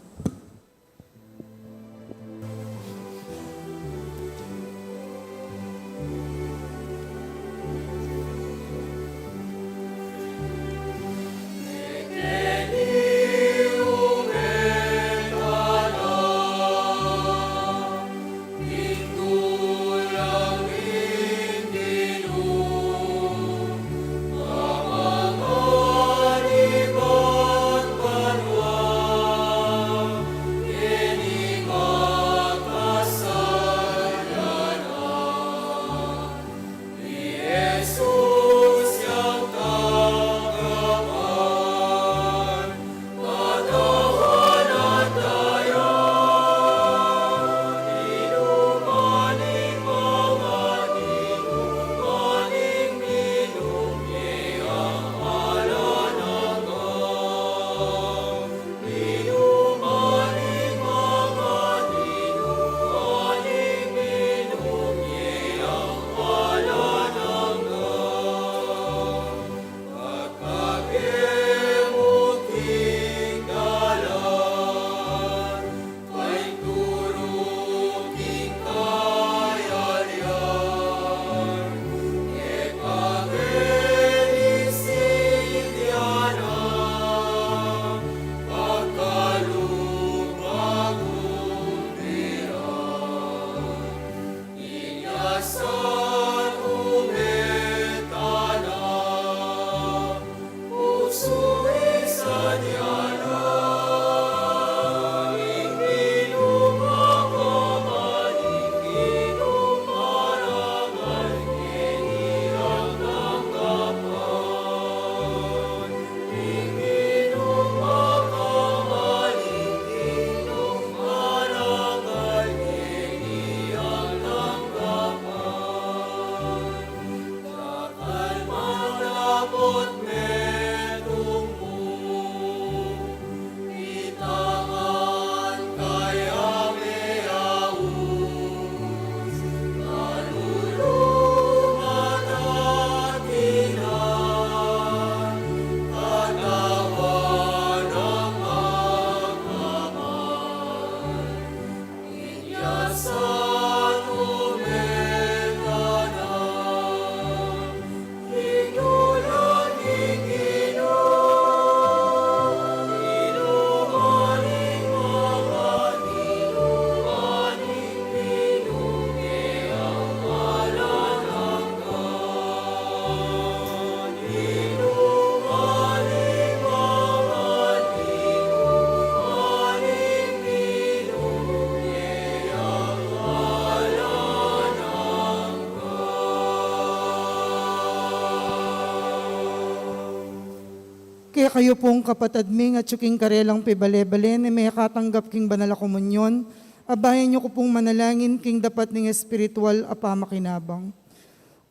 Kayu pung kapatad ming atyu king karelang pibale-bale ne mekatanggap king banal a komunyon, abayan yu ku pung manalangin king dapat ning espiritual a pamakinabang.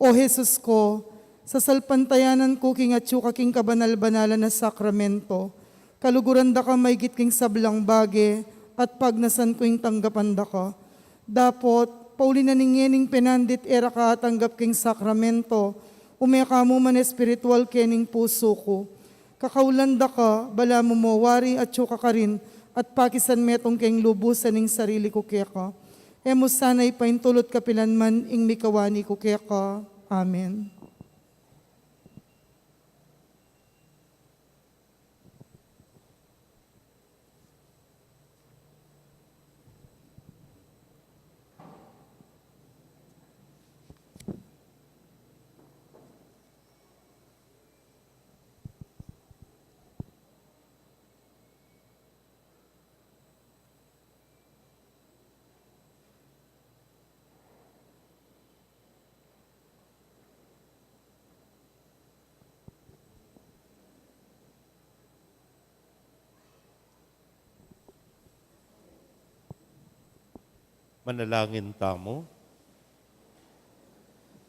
O Jesus ku, sasalpantayanan ku king atyu ka king kabanal-banalan a sakramento, kaluguran da ka maigit king sablang bage, at pagnasan ku ing tanggapan da ka. Dapot, pauli na ning ngening penandit e ra ka atanggap king sakramento, ume ka mu man espiritual kening pusu ku. Kakaulan da ka, balamu mo wari atyu ka karin, at pakisan metung keng lubusan ing sarili ku keka. E mu sana ipaintulut kapilan man ing mikawani ku keka. Amen. Manalangin tamu.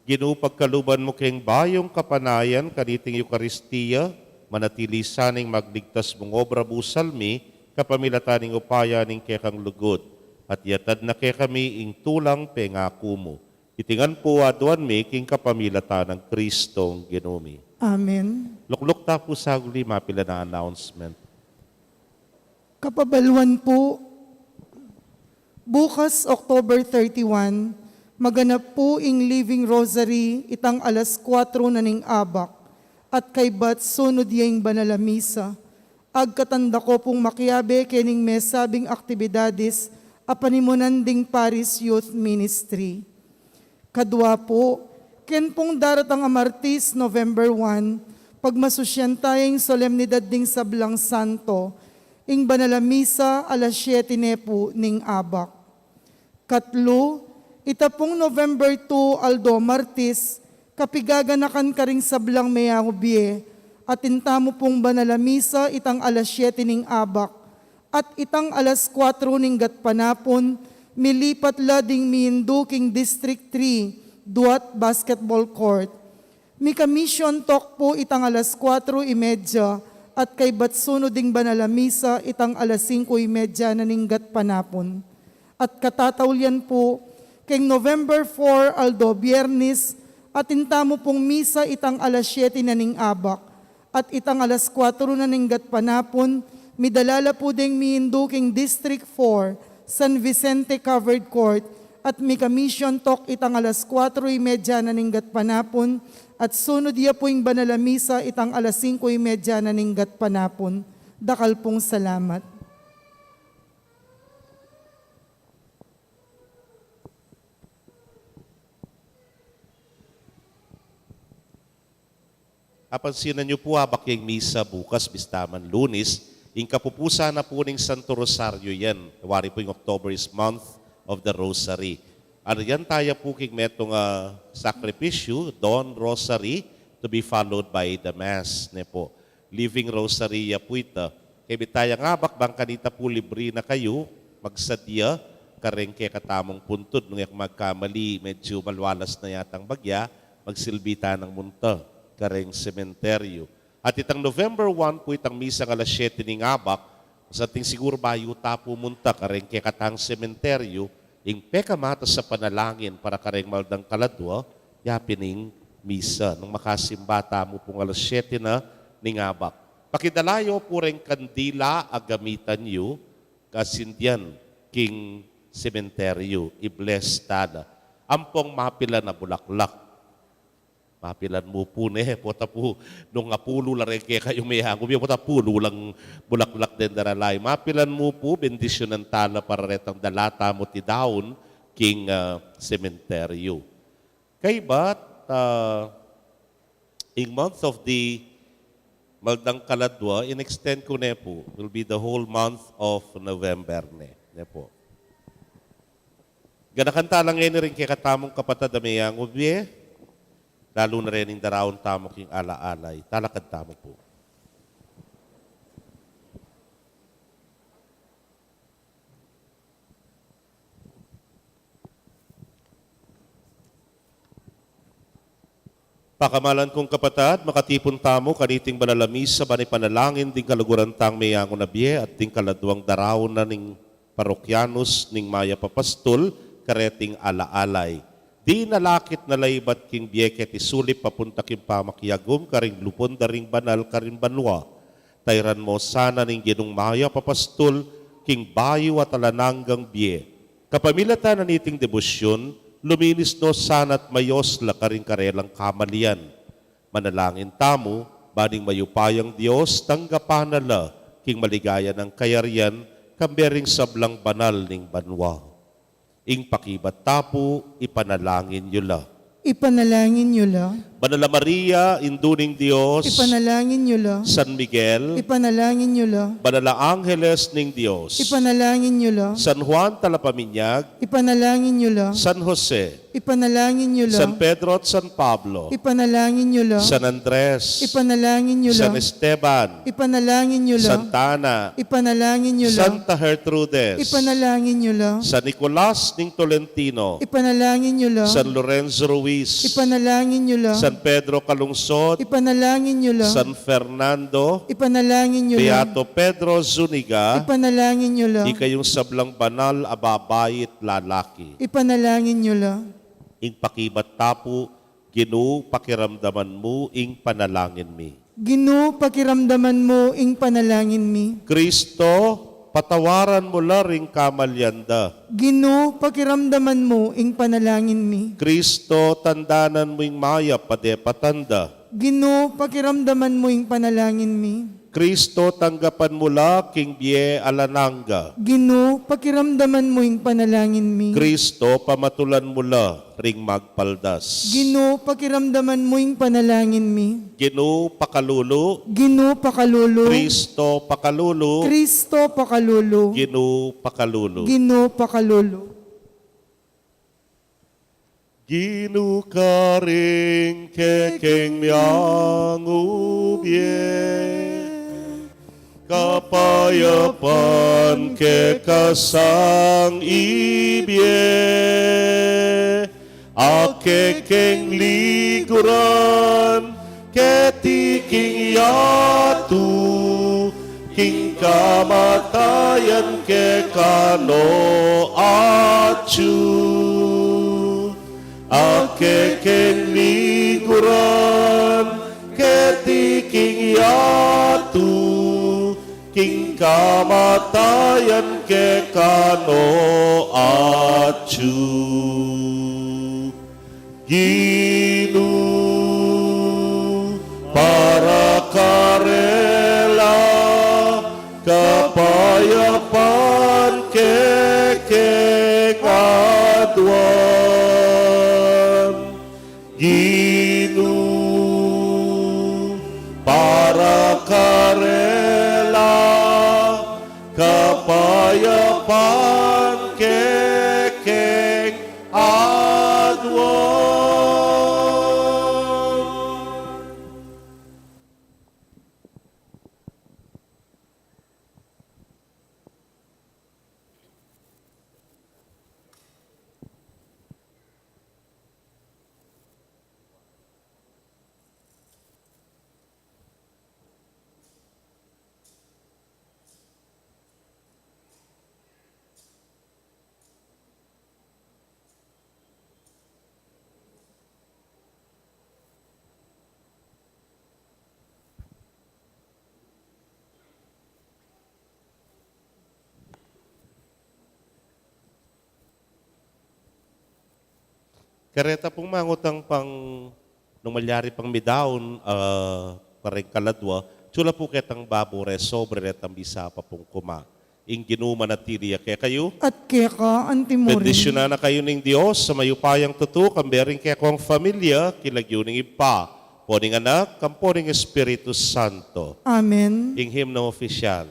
Ginu, pagkaluban mu keng bayung kapanayan kaniting Eukaristia, manatili sana ing magligtas mung obra busal mi, kapamilatan ning upaya ning kekang lugud, at iatad na kekami ing tulang pengaku mu. Iti ngan pu aduan mi king kapamilatan nang Kristong Ginu mi. Amen. Lukluk ta pu saglit, mapilan a announcement. Kapabaluan pu, bukas, October thirty-one, maganap pu ing Living Rosary itang alas kuatro na ning abak, at kaybat sunud ya ing banal a misa. Agkatan da ko pung makiabe kening mesabing aktibidades a panimunan ding Parish Youth Ministry. Kadua pu, ken pung daratang a Martis, November one, pagmasusyan taya ing solemnidad ding sablang santo, ing banal a misa alas siete ne pu ning abak. Katlu, ita pung November two, aldo Martis, kapigaganakan karing sablang meyangu bie, atin tamu pung banal a misa itang alas siete ning abak, at itang alas kuatro ning gatpanapun, milipat la ding miindu king District three, duat basketball court. Mika-mission talk pu itang alas kuatro y media, at kaybat sunud ding banal a misa itang alas singko y media na ning gatpanapun. At katataulian pu, keng November four, aldo Biernis, atin tamu pung misa itang alas siete na ning abak, at itang alas kuatro na ning gatpanapun, midala la pu ding miindu king District four, San Vicente Covered Court, at mika-mission talk itang alas kuatro y media na ning gatpanapun, at sunud ya pu ing banal a misa itang alas singko y media na ning gatpanapun. Dakal pung salamat. Apansinan yu pu, abak ya ing misa bukas, bista man Lunis, ing kapupusan na pu ning Santo Rosario yan. Wari pu ing October is month of the Rosary. Aryan taya pu king metung a sakripisyu, dawn rosary, to be followed by the Mass, ne pu. Living Rosary ya pu ita. Kaya bitaya nga abak, bang kanita pu libri na kayu magsadya kareng kekatamung puntud. Nung e ku magkamali, medyu malwalas na yatang bagya, magsilbi tanang munta kareng sementeryu. At itang November one pu itang misang alas siete ning abak, sa atin siguru bayu ta pu munta kareng kekatang sementeryu, ing pekamatas a panalangin para kareng maldang kaladwa, ya pin ing misa. Nung makasimba tamu pung alas siete na ning abak, pakidala yu pu reng kandila a gamitan yu, kasindian king sementeryu, i-bless tala. Ampong mapilan a bulaklak. Mapilan mu pu ne, pota pu, nung apulu la reng kekayu meyangu bie, pota pulu lang bulaklak deng daralayu. Mapilan mu pu, bendisyunan tala para retang dala tamu ti daun king, ah, sementeryu. Kaybat, ah, ing month of the maldang kaladwa, in-extend ku ne pu, will be the whole month of November ne, ne pu. Ganakan tala ngeni ring kekatamung kapatad a meyangu bie, lalu na rening daraun tamu king ala-alay. Talakad tamu pu. Pakamalan kung kapatad, makatipun tamu kaniting banal a misa ban ipanalangin ding kaluguran tang meyangu na bie at ding kaladwang daraun na ning parokyanus ning Mayap a Pastul kareting ala-alay. Dinalakit na la ibat king bie keti sulip papunta king pamakiagum karing lupun da ring banal karing banua. Tairan mu sana ning Ginung Mayap a Pastul king bayu at alang anggang bie. Kapamilatan na niting debosyun, luminis no sana't mayos la karing karelang kamalian. Manalangin tamu, ban ing mayupayang Dios tanggapan na la king maligaya nang kayarian, kambe ring sablang banal ning banua. Ing pakibat tapu, ipanalangin yu la. Ipanalangin yu la. Banal a Maria, Indu ning Dios. Ipanalangin yu la. San Miguel. Ipanalangin yu la. Banal a Angeles ning Dios. Ipanalangin yu la. San Juan Talapaminyag. Ipanalangin yu la. San Jose. Ipanalangin yu la. San Pedro at San Pablo. Ipanalangin yu la. San Andres. Ipanalangin yu la. San Esteban. Ipanalangin yu la. Santa Ana. Ipanalangin yu la. Santa Gertrudes. Ipanalangin yu la. San Nicolas ning Tolentino. Ipanalangin yu la. San Lorenzo Ruiz. Ipanalangin yu la. San Pedro Calungsod. Ipanalangin yu la. San Fernando. Ipanalangin yu la. Beato Pedro Zuniga. Ipanalangin yu la. Ikayung sablang banal a babai at lalaki. Ipanalangin yu la. Ing pakibat tapu, Ginu, pakiramdaman mu ing panalangin mi. Ginu, pakiramdaman mu ing panalangin mi. Kristo, patawaran mu la ring kamalian da. Ginu, pakiramdaman mu ing panalangin mi. Kristo, tandanan mu ing mayap a depatan da. Ginu, pakiramdaman mu ing panalangin mi. Kristo, tanggapan mu la king bie alang angga. Ginu, pakiramdaman mu ing panalangin mi. Kristo, pamatulan mu la ring magpaldas. Ginu, pakiramdaman mu ing panalangin mi. Ginu, pakalulu. Ginu, pakalulu. Kristo, pakalulu. Kristo, pakalulu. Ginu, pakalulu. Ginu, pakalulu. Ginu, karing kekeng meyangu bie, kapayapan kekasang ibie, a kekeng liguran keti king yatu, king kamatayan keka no atyu. A kekeng liguran keti king yatu, king kamatayan keka no atyu. Ginu, para karela, kapayapan kekeng aduan. Ginu, para karela, kapayapan kekeng aduan. Kareta pung mangutang pang nung malyari pang midaun, ah, kareng kaladwa, atyu la pu ketang babu resobre retang bisa pa pung kuma. Ing Ginu manatili ya kekayu. At keka antimurin. Bendisyunan na kayu ning Dios a mayupayang tutu, kambe ring kekong familia, king lagyu ning Ibpa, ampo ning Anak, ampo ning Espiritu Santo. Amen. Ing himno opisyal.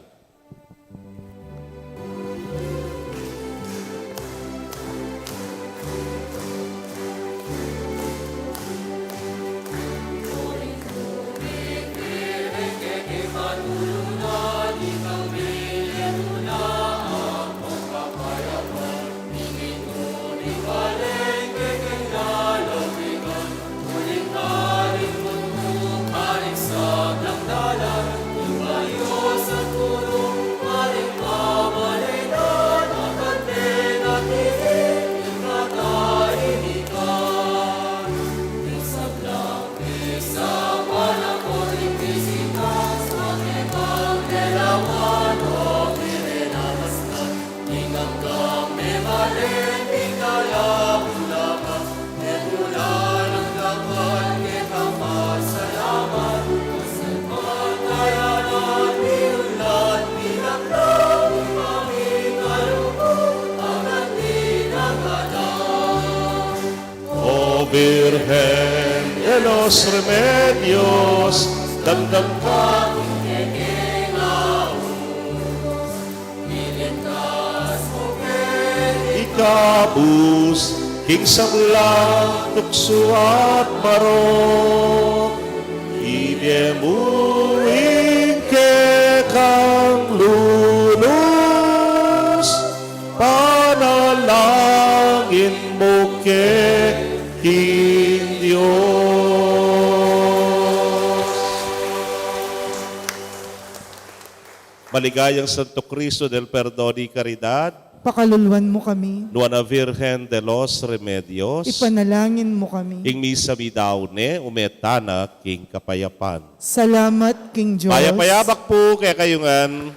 O Virgen de los Remedios, damdam ka king kekeng aus, ikabus king sablang tuksu at marok, ibie mu ing kekang lunus, panalangin mu ke king Dios. Maligayang Santo Cristo del Perdon y Caridad, pakaluluan mu kami. Nuan a Virgen de los Remedios, ipanalangin mu kami. Ing misa mi daun ne, ume tana king kapayapan. Salamat king Dios. Mayap a yabak pu kekayu ngan.